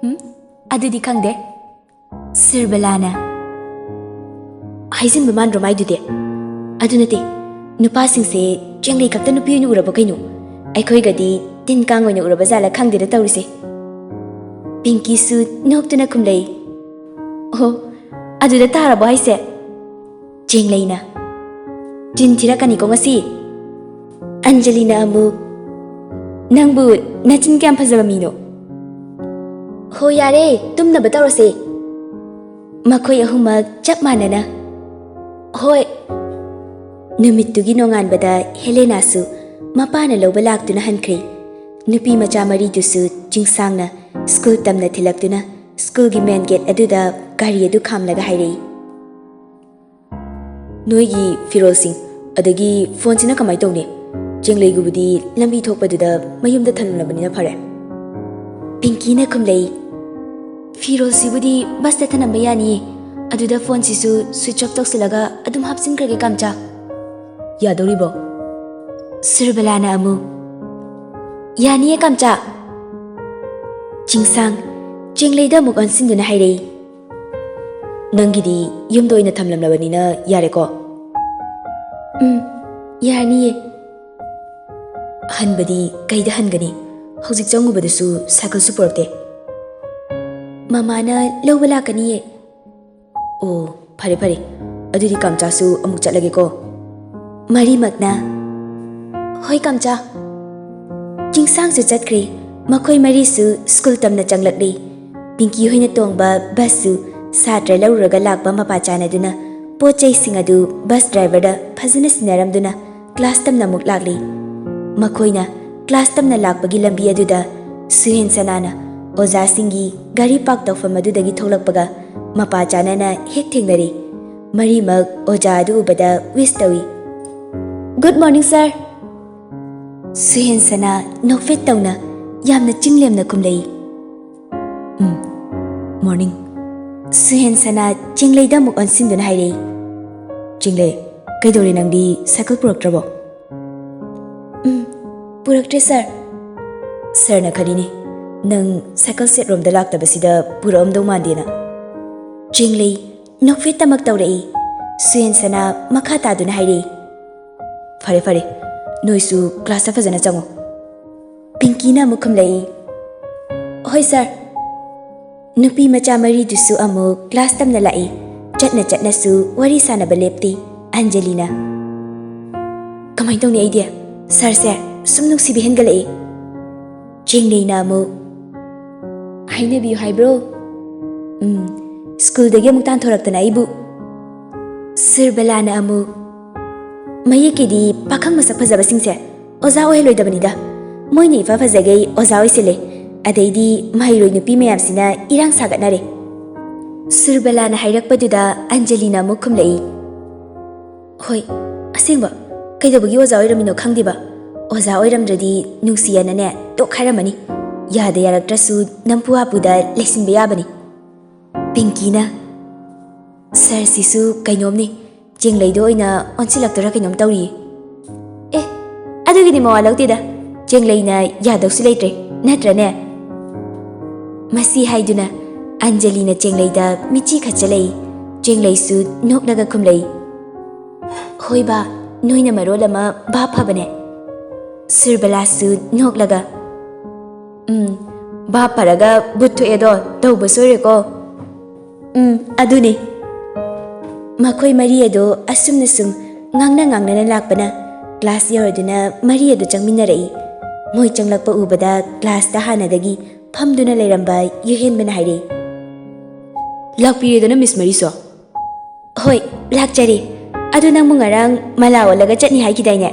ꯎꯝ, ꯑꯗꯨꯗꯤ ꯈꯪꯗꯦ꯫" ꯁꯤꯔꯕꯂꯥꯅ, "ꯍꯥꯏꯖꯤꯟꯕ ꯃꯥꯟꯗ꯭ꯔꯣ ꯃꯥꯏꯗꯨꯗꯤ? ꯑꯗꯨ ꯅꯠꯇꯦ, ꯅꯨꯄꯥꯁꯤꯡꯁꯦ ꯆꯦꯡꯂꯩ ꯈꯛꯇ ꯅꯨꯄꯤ ꯑꯣꯏꯅ ꯎꯔꯕ ꯀꯩꯅꯣ? ꯑꯩꯈꯣꯏꯒꯗꯤ ꯇꯤꯟ ꯀꯥꯡ ꯑꯣꯏꯅ ꯎꯔꯕ ꯖꯥꯠꯂ ꯈꯪꯗꯦꯗ ꯇꯧꯔꯤꯁꯦ꯫" ꯄꯤꯡꯀꯤꯁꯨ ꯅꯣꯛꯇꯨꯅ ꯈꯨꯝꯂꯛꯏ, "ꯑꯣ, ꯑꯗꯨꯗ ꯇꯥꯔꯕꯣ ꯍꯥꯏꯁꯦ?" ꯆꯦꯡꯂꯩꯅ, "ꯆꯤꯟ ꯊꯤꯔꯛꯀꯅꯤꯀꯣ ꯉꯁꯤ?" ꯑꯟꯖꯂꯤꯅ ꯑꯃꯨꯛ, "ꯅꯪꯕꯨ ꯅꯆꯤꯟ ꯀꯌꯥꯝ ꯐꯖꯕ ꯃꯤꯅꯣ?" "ꯍꯣ ꯌꯥꯔꯦ, ꯇꯨꯝꯅꯕ ꯇꯧꯔꯁꯦ꯫" ꯃꯈꯣꯏ ꯑꯍꯨꯝꯃꯛ ꯆꯞ ꯃꯥꯟꯅꯅ, "ꯍꯣꯏ꯫" ꯅꯨꯃꯤꯠꯇꯨꯒꯤ ꯅꯣꯡꯉꯥꯟꯕꯗ ꯍꯦꯂꯦꯅꯥꯁꯨ ꯃꯄꯥꯅ ꯂꯧꯕ ꯂꯥꯛꯇꯨꯅ ꯍꯟꯈ꯭ꯔꯦ꯫ ꯅꯨꯄꯤ ꯃꯆꯥ ꯃꯔꯤꯗꯨꯁꯨ ꯆꯤꯡꯁꯥꯡꯅ ꯁ꯭ꯀꯨꯜ ꯇꯝꯅ ꯊꯤꯜꯂꯛꯇꯨꯅ ꯁ꯭ꯀꯨꯜꯒꯤ ꯃꯦꯟ ꯒꯦꯠ ꯑꯗꯨꯗ ꯒꯥꯔꯤ ꯑꯗꯨ ꯈꯥꯝꯂꯒ ꯍꯥꯏꯔꯛꯏ꯫ "ꯅꯣꯏꯒꯤ ꯐꯤꯔꯣꯜꯁꯤꯡ ꯑꯗꯒꯤ ꯐꯣꯟꯁꯤꯅ ꯀꯃꯥꯏ ꯇꯧꯅꯤ? ꯆꯦꯡꯂꯩꯒꯨꯕꯨꯗꯤ ꯂꯝꯕꯤ ꯊꯣꯛꯄꯗꯨꯗ ꯃꯌꯨꯝꯗ ꯊꯝꯂꯝꯂꯕꯅꯤꯅ ꯐꯔꯦ꯫" ꯄꯤꯡꯀꯤꯅ ꯈꯨꯝꯂꯛꯏ, "ꯐꯤꯔꯣꯜꯁꯤꯕꯨꯗꯤ ꯕꯁꯇ ꯊꯅꯝꯕ ꯌꯥꯅꯤꯌꯦ꯫ ꯑꯗꯨꯗ ꯐꯣꯟꯁꯤꯁꯨ ꯁ꯭ꯋꯤꯆ ꯑꯣꯐ ꯇꯧꯁꯤꯜꯂꯒ ꯑꯗꯨꯝ ꯍꯥꯞꯆꯤꯟꯈ꯭ꯔꯒꯦ, ꯀꯥꯝꯆꯥ꯫" "ꯌꯥꯗꯧꯔꯤꯕꯣ?" ꯁꯨꯔꯕꯂꯥꯅ ꯑꯃꯨꯛ, "ꯌꯥꯅꯤꯌꯦ, ꯀꯥꯝꯆꯥ꯫" ꯆꯤꯡꯁꯥꯡ ꯆꯦꯡꯂꯩꯗ ꯑꯃꯨꯛ ꯑꯣꯟꯁꯤꯟꯗꯨꯅ ꯍꯥꯏꯔꯛꯏ, "ꯅꯪꯒꯤꯗꯤ ꯌꯨꯝꯗ ꯑꯣꯏꯅ ꯊꯝꯂꯝꯂꯕꯅꯤꯅ ꯌꯥꯔꯦꯀꯣ?" "ꯎꯝ, ꯌꯥꯔꯅꯤꯌꯦ꯫" "ꯍꯟꯕꯗꯤ ꯀꯩꯗ ꯍꯟꯒꯅꯤ? ꯍꯧꯖꯤꯛ ꯆꯪꯉꯨꯕꯗꯁꯨ ꯁꯥꯏꯀꯜꯁꯨ ꯄꯨꯔꯛꯇꯦ꯫" "ꯃꯃꯥꯅ ꯂꯧꯕ ꯂꯥꯛꯀꯅꯤꯌꯦ꯫" "ꯑꯣ, ꯐꯔꯦ ꯐꯔꯦ, ꯑꯗꯨꯗꯤ ꯀꯥꯝꯆꯥꯁꯨ ꯑꯃꯨꯛ ꯆꯠꯂꯒꯦꯀꯣ꯫" ꯃꯔꯤꯃꯛꯅ, "ꯍꯣꯏ ꯀꯥꯝꯆꯥ꯫" ꯆꯤꯡꯁꯥꯡꯁꯨ ꯆꯠꯈ꯭ꯔꯦ꯫ ꯃꯈꯣꯏ ꯃꯔꯤꯁꯨ ꯁ꯭ꯀꯨꯜ ꯇꯝꯅ ꯆꯪꯂꯛꯂꯤ꯫ ꯄꯤꯡꯀꯤ ꯍꯣꯏꯅ ꯇꯣꯡꯕ ꯕꯁꯁꯨ ꯁꯥꯇ꯭ꯔ ꯂꯧꯔꯨꯔꯒ ꯂꯥꯛꯄ ꯃꯄꯥ ꯆꯥꯅꯗꯨꯅ ꯄꯣꯠ ꯆꯩꯁꯤꯡ ꯑꯗꯨ ꯕꯁ ꯗ꯭ꯔꯥꯏꯚꯔꯗ ꯐꯖꯅ ꯁꯤꯟꯅꯔꯝꯗꯨꯅ ꯀ꯭ꯂꯥꯁ ꯇꯝꯅ ꯑꯃꯨꯛ ꯂꯥꯛꯂꯤ꯫ ꯃꯈꯣꯏꯅ ꯀ꯭ꯂꯥꯁ ꯇꯝꯅ ꯂꯥꯛꯄꯒꯤ ꯂꯝꯕꯤ ꯑꯗꯨꯗ ꯁꯨꯍꯦꯟ ꯁꯅꯥꯅ ꯑꯣꯖꯥꯁꯤꯡꯒꯤ ꯒꯥꯔꯤ ꯄꯥꯔꯛ ꯇꯧꯐꯝ ꯑꯗꯨꯗꯒꯤ ꯊꯣꯛꯂꯛꯄꯒ ꯃꯄꯥ ꯆꯥꯅꯅ ꯍꯦꯛ ꯊꯦꯡꯅꯔꯤ꯫ ꯃꯔꯤꯃꯛ ꯑꯣꯖꯥ ꯑꯗꯨ ꯎꯕꯗ ꯋꯤꯁ ꯇꯧꯏ꯫ "Good morning, sir." ꯁꯨꯍꯦꯟ ꯁꯅꯥ ꯅꯣꯛꯐꯦꯠ ꯇꯧꯅ ꯌꯥꯝꯅ ꯆꯤꯡꯂꯦꯝꯅ ꯈꯨꯝꯂꯛꯏ꯫ "ꯎꯝ, ꯃꯣꯔꯅꯤꯡ꯫" ꯁꯨꯍꯦꯟ ꯁꯅꯥ ꯆꯤꯡꯂꯩꯗ ꯑꯃꯨꯛ ꯑꯣꯟꯁꯤꯟꯗꯨꯅ ꯍꯥꯏꯔꯛꯏ꯫ "ꯆꯤꯡꯂꯩ, ꯀꯩꯗꯧꯔꯦ, ꯅꯪꯗꯤ ꯁꯥꯏꯀꯜ ꯄꯨꯔꯛꯇ꯭ꯔꯕꯣ?" "ꯎꯝ, ꯄꯨꯔꯛꯇ꯭ꯔꯦ, ꯁꯥꯔ꯫" "ꯁꯥꯔꯅ ꯈꯜꯂꯤꯅꯦ, ꯅꯪ ꯁꯥꯏꯀꯜ ꯁꯦꯠꯔꯣꯝꯗ ꯂꯥꯛꯇꯕꯁꯤꯗ ꯄꯨꯔꯛꯑꯝꯗꯧ ꯃꯥꯟꯗꯦꯅ꯫" ꯆꯤꯡꯂꯩ ꯅꯣꯛꯐꯦꯠꯇꯃꯛ ꯇꯧꯔꯛꯏ꯫ ꯁꯨꯍꯦꯟ ꯁꯅꯥ ꯃꯈꯥ ꯇꯥꯗꯨꯅ ꯍꯥꯏꯔꯛꯏ, "ꯐꯔꯦ, ꯐꯔꯦ, ꯅꯣꯏꯁꯨ ꯀ꯭ꯂꯥꯁꯇ ꯐꯖꯅ ꯆꯪꯉꯨ꯫" ꯄꯤꯡꯀꯤꯅ ꯑꯃꯨꯛ ꯈꯨꯝꯂꯛꯏ, "ꯍꯣꯏ, ꯁꯥꯔ꯫" ꯅꯨꯄꯤ ꯃꯆꯥ ꯃꯔꯤꯗꯨꯁꯨ ꯑꯃꯨꯛ ꯀ꯭ꯂꯥꯁ ꯇꯝꯅ ꯂꯥꯛꯏ꯫ ꯆꯠꯅ ꯆꯠꯅꯁꯨ ꯋꯥꯔꯤ ꯁꯥꯟꯅꯕ ꯂꯦꯞꯇꯦ ꯑꯟꯖꯂꯤꯅ꯫ "ꯀꯃꯥꯏꯅ ꯇꯧꯅꯤ ꯑꯩꯗꯤ? ꯁꯥꯔꯁꯦ ꯁꯨꯝ ꯅꯨꯡꯁꯤꯕ ꯍꯦꯟꯒꯠꯂꯛꯏ꯫" ꯆꯦꯡꯂꯩꯅ ꯑꯃꯨꯛ, "ꯍꯥꯏꯅꯕꯤꯌꯨ ꯍꯥꯏꯕ꯭ꯔꯣ?" "ꯎꯝ, ꯁ꯭ꯀꯨꯜꯗꯒꯤ ꯑꯃꯨꯛ ꯇꯥꯟꯊꯣꯔꯛꯇꯅ ꯑꯩꯕꯨ꯫" ꯁꯨꯔꯕꯂꯥꯅ ꯑꯃꯨꯛ, "ꯃꯌꯦꯛꯀꯤꯗꯤ ꯄꯥꯈꯪ ꯃꯁꯛ ꯐꯖꯕꯁꯤꯡꯁꯦ ꯑꯣꯖꯥ ꯑꯣꯏꯍꯜꯂꯣꯏꯗꯕꯅꯤꯗ꯫ ꯃꯣꯏꯅ ꯏꯐ ꯐꯖꯈꯩ ꯑꯣꯖꯥ ꯑꯣꯏꯁꯤꯜꯂꯦ꯫ ꯑꯗꯩꯗꯤ ꯃꯍꯩꯔꯣꯏ ꯅꯨꯄꯤ ꯃꯌꯥꯝꯁꯤꯅ ꯏꯔꯥꯡ ꯁꯥꯒꯠꯅꯔꯦ꯫" ꯁꯨꯔꯕꯂꯥꯅ ꯍꯥꯏꯔꯛꯄꯗꯨꯗ ꯑꯟꯖꯂꯤꯅ ꯑꯃꯨꯛ ꯈꯨꯝꯂꯛꯏ, "ꯍꯣꯏ, ꯑꯁꯦꯡꯕ, ꯀꯩꯗꯧꯕꯒꯤ ꯑꯣꯖꯥ ꯑꯣꯏꯔꯝꯃꯤꯅꯣ ꯈꯪꯗꯦꯕ꯫ ꯑꯣꯖꯥ ꯑꯣꯏꯔꯝꯗ꯭ꯔꯗꯤ ꯅꯨꯡꯁꯤꯌꯦꯅꯅꯦ ꯇꯣꯛ ꯍꯥꯏꯔꯝꯃꯅꯤ꯫ ꯌꯥꯗ ꯌꯥꯔꯛꯇ꯭ꯔꯁꯨ ꯅꯝꯐꯨ ꯍꯥꯐꯨꯗ ꯂꯩꯁꯤꯟꯕ ꯌꯥꯕꯅꯤ꯫" ꯄꯤꯡꯀꯤꯅ, "ꯁꯥꯔꯁꯤꯁꯨ ꯀꯩꯅꯣꯝꯅꯤ, ꯆꯦꯡꯂꯩꯗ ꯑꯣꯏꯅ ꯑꯣꯟꯁꯤꯜꯂꯛꯇꯣꯏꯔꯥ ꯀꯩꯅꯣꯝ ꯇꯧꯔꯤꯌꯦ꯫" "ꯑꯦ, ꯑꯗꯨꯒꯤꯗꯤ ꯃꯋꯥ ꯂꯧꯗꯦꯗ, ꯆꯦꯡꯂꯩꯅ ꯌꯥꯗꯧꯁꯨ ꯂꯩꯇ꯭ꯔꯦ, ꯅꯠꯇ꯭ꯔꯅꯦ?" ꯃꯁꯤ ꯍꯥꯏꯗꯨꯅ ꯑꯟꯖꯂꯤꯅ ꯆꯦꯡꯂꯩꯗ ꯃꯤꯠꯆꯤ ꯈꯠꯆꯜꯂꯛꯏ꯫ ꯆꯦꯡꯂꯩꯁꯨ ꯅꯣꯛꯂꯒ ꯈꯨꯝꯂꯛꯏ, "ꯍꯣꯏ ꯕꯥ, ꯅꯣꯏꯅ ꯃꯔꯣꯜ ꯑꯃ ꯚꯥꯞ ꯐꯕꯅꯦ꯫" ꯁꯨꯔꯕꯂꯥꯁꯨ ꯅꯣꯛꯂꯒ, "ꯎꯝ, ꯚꯥꯞ ꯐꯔꯒ ꯚꯨꯠ ꯊꯣꯛꯑꯦꯗꯣ ꯇꯧꯕ ꯁꯣꯏꯔꯦꯀꯣ꯫" "ꯎꯝ, ꯑꯗꯨꯅꯦ꯫" ꯃꯈꯣꯏ ꯃꯔꯤ ꯑꯗꯣ ꯑꯁꯨꯝꯅ ꯁꯨꯝ ꯉꯥꯡꯅ ꯉꯥꯡꯅꯅ ꯂꯥꯛꯄꯅ ꯀ꯭ꯂꯥꯁ ꯌꯧꯔꯗꯨꯅ ꯃꯔꯤ ꯑꯗꯨ ꯆꯪꯃꯤꯟꯅꯔꯛꯏ꯫ ꯃꯣꯏ ꯆꯪꯂꯛꯄ ꯎꯕꯗ ꯀ꯭ꯂꯥꯁꯇ ꯍꯥꯟꯅꯗꯒꯤ ꯐꯝꯗꯨꯅ ꯂꯩꯔꯝꯕ ꯌꯨꯍꯦꯟꯕꯅ ꯍꯥꯏꯔꯛꯏ, "ꯂꯥꯛꯄꯤꯔꯦꯗꯅ, ꯃꯤꯁ ꯃꯔꯤꯁꯣ꯫" "ꯍꯣꯏ, ꯂꯥꯛꯆꯔꯦ꯫ ꯑꯗꯨ ꯅꯪꯕꯨ ꯉꯔꯥꯡ ꯃꯂꯥ ꯑꯣꯜꯂꯒ ꯆꯠꯅꯤ ꯍꯥꯏꯈꯤꯗꯥꯏꯅꯦ?"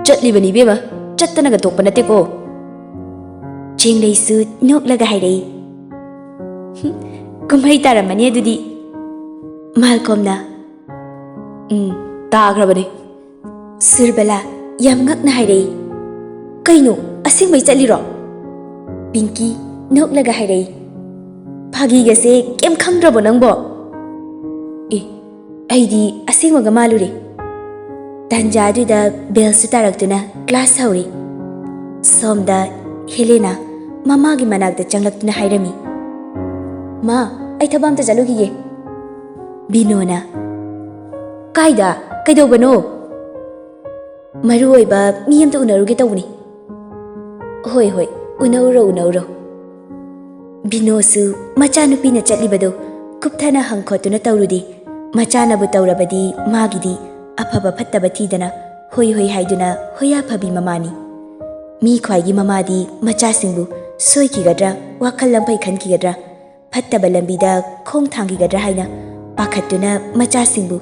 "ꯆꯠꯂꯤꯕꯅꯤ ꯏꯕꯦꯝꯃ, ꯆꯠꯇꯅꯒ ꯇꯣꯛꯄ ꯅꯠꯇꯦꯀꯣ꯫" ꯆꯦꯡꯂꯩꯁꯨ ꯅꯣꯛꯂꯒ ꯍꯥꯏꯔꯛꯏ, "ꯍꯨꯝ, ꯀꯨꯝꯍꯩ ꯇꯥꯔꯝꯃꯅꯤ ꯑꯗꯨꯗꯤ꯫" ꯃꯥꯜꯀꯣꯝꯅ, "ꯎꯝ, ꯇꯥꯈ꯭ꯔꯕꯅꯤ꯫" ꯁꯨꯔꯕꯂꯥ ꯌꯥꯝ ꯉꯛꯅ ꯍꯥꯏꯔꯛꯏ, "ꯀꯩꯅꯣ, ꯑꯁꯦꯡꯕꯩ ꯆꯠꯂꯤꯔꯣ?" ꯄꯤꯡꯀꯤ ꯅꯣꯛꯂꯒ ꯍꯥꯏꯔꯛꯏ, "ꯐꯥꯒꯤꯒꯁꯦ ꯀꯩꯝ ꯈꯪꯗ꯭ꯔꯕꯣ ꯅꯪꯕꯣ?" "ꯑꯦ, ꯑꯩꯗꯤ ꯑꯁꯦꯡꯕꯒ ꯃꯥꯜꯂꯨꯔꯦ꯫" ꯇꯥꯟꯖꯥꯗꯨꯗ ꯕꯦꯜꯁꯨ ꯇꯥꯔꯛꯇꯨꯅ ꯀ꯭ꯂꯥꯁ ꯍꯧꯔꯤ꯫ ꯁꯣꯝꯗ ꯍꯦꯂꯦꯅꯥ ꯃꯃꯥꯒꯤ ꯃꯅꯥꯛꯇ ꯆꯪꯂꯛꯇꯨꯅ ꯍꯥꯏꯔꯝꯃꯤ, "ꯃꯥ, ꯑꯩ ꯊꯕꯛ ꯑꯝꯇ ꯆꯠꯂꯨꯈꯤꯒꯦ꯫" ꯕꯤꯅꯣꯅ, "ꯀꯥꯏꯗ? ꯀꯩꯗꯧꯕꯅꯣ?" "ꯃꯔꯨ ꯑꯣꯏꯕ ꯃꯤ ꯑꯝꯇ ꯎꯅꯔꯨꯒꯦ ꯇꯧꯕꯅꯤ꯫" "ꯍꯣꯏ, ꯍꯣꯏ, ꯎꯅꯧꯔꯣ, ꯎꯅꯧꯔꯣ꯫" ꯕꯤꯅꯣꯁꯨ ꯃꯆꯥꯅꯨꯄꯤꯅ ꯆꯠꯂꯤꯕꯗꯨ ꯀꯨꯞꯊꯅ ꯍꯪꯈꯣꯠꯇꯨꯅ ꯇꯧꯔꯨꯗꯦ꯫ ꯃꯆꯥꯅꯕꯨ ꯇꯧꯔꯕꯗꯤ ꯃꯥꯒꯤꯗꯤ ꯑꯐꯕ ꯐꯠꯇꯕ ꯊꯤꯗꯅ ꯍꯣꯏ ꯍꯣꯏ ꯍꯥꯏꯗꯨꯅ ꯍꯣꯌꯥ ꯐꯕꯤ ꯃꯃꯥꯅꯤ꯫ ꯃꯤ ꯈ꯭ꯋꯥꯏꯒꯤ ꯃꯃꯥꯗꯤ ꯃꯆꯥꯁꯤꯡꯕꯨ ꯁꯣꯏꯈꯤꯒꯗ꯭ꯔꯥ, ꯋꯥꯈꯜ ꯂꯝꯐꯩ ꯈꯟꯈꯤꯒꯗ꯭ꯔꯥ, ꯐꯠꯇꯕ ꯂꯝꯕꯤꯗ ꯈꯣꯡ ꯊꯥꯡꯈꯤꯒꯗ꯭ꯔꯥ ꯍꯥꯏꯅ ꯄꯥꯈꯠꯇꯨꯅ ꯃꯆꯥꯁꯤꯡꯕꯨ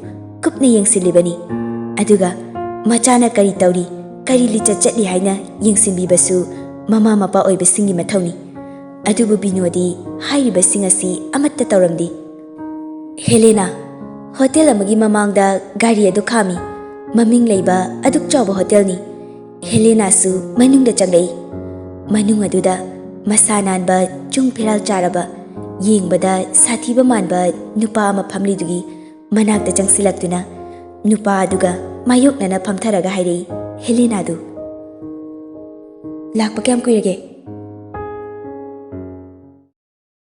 ꯀꯨꯞꯅ ꯌꯦꯡꯁꯤꯜꯂꯤꯕꯅꯤ꯫ ꯑꯗꯨꯒ ꯃꯆꯥꯅ ꯀꯔꯤ ꯇꯧꯔꯤ, ꯀꯔꯤ ꯂꯤꯆꯠ ꯆꯠꯂꯤ ꯍꯥꯏꯅ ꯌꯦꯡꯁꯤꯟꯕꯤꯕꯁꯨ ꯃꯃꯥ ꯃꯄꯥ ꯑꯣꯏꯕꯁꯤꯡꯒꯤ ꯃꯊꯧꯅꯤ꯫ ꯑꯗꯨꯕꯨ ꯕꯤꯅꯣꯗꯤ ꯍꯥꯏꯔꯤꯕꯁꯤꯡ ꯑꯁꯤ ꯑꯃꯠꯇ ꯇꯧꯔꯝꯗꯦ꯫ ꯍꯦꯂꯦꯅꯥ, ꯍꯣꯇꯦꯜ ꯑꯃꯒꯤ ꯃꯃꯥꯡꯗ ꯒꯥꯔꯤ ꯑꯗꯨ ꯈꯥꯝꯃꯤ꯫ ꯃꯃꯤꯡ ꯂꯩꯕ ꯑꯗꯨꯛ ꯆꯥꯎꯕ ꯍꯣꯇꯦꯜꯅꯤ꯫ ꯍꯦꯂꯦꯅꯥꯁꯨ ꯃꯅꯨꯡꯗ ꯆꯪꯂꯛꯏ꯫ ꯃꯅꯨꯡ ꯑꯗꯨꯗ ꯃꯁꯥ ꯅꯥꯟꯕ, ꯆꯨꯡ ꯐꯤꯔꯥꯜ ꯆꯥꯔꯕ, ꯌꯦꯡꯕꯗ ꯁꯥꯊꯤꯕ ꯃꯥꯟꯕ ꯅꯨꯄꯥ ꯑꯃ ꯐꯝꯂꯤꯗꯨꯒꯤ ꯃꯅꯥꯛꯇ ꯆꯪꯁꯤꯜꯂꯛꯇꯨꯅ ꯅꯨꯄꯥ ꯑꯗꯨꯒ ꯃꯥꯌꯣꯛꯅꯅ ꯐꯝꯊꯔꯒ ꯍꯥꯏꯔꯛꯏ ꯍꯦꯂꯦꯅꯥꯗꯨ꯫ "ꯂꯥꯛꯄ ꯀꯌꯥꯝ ꯀꯨꯏꯔꯒꯦ?"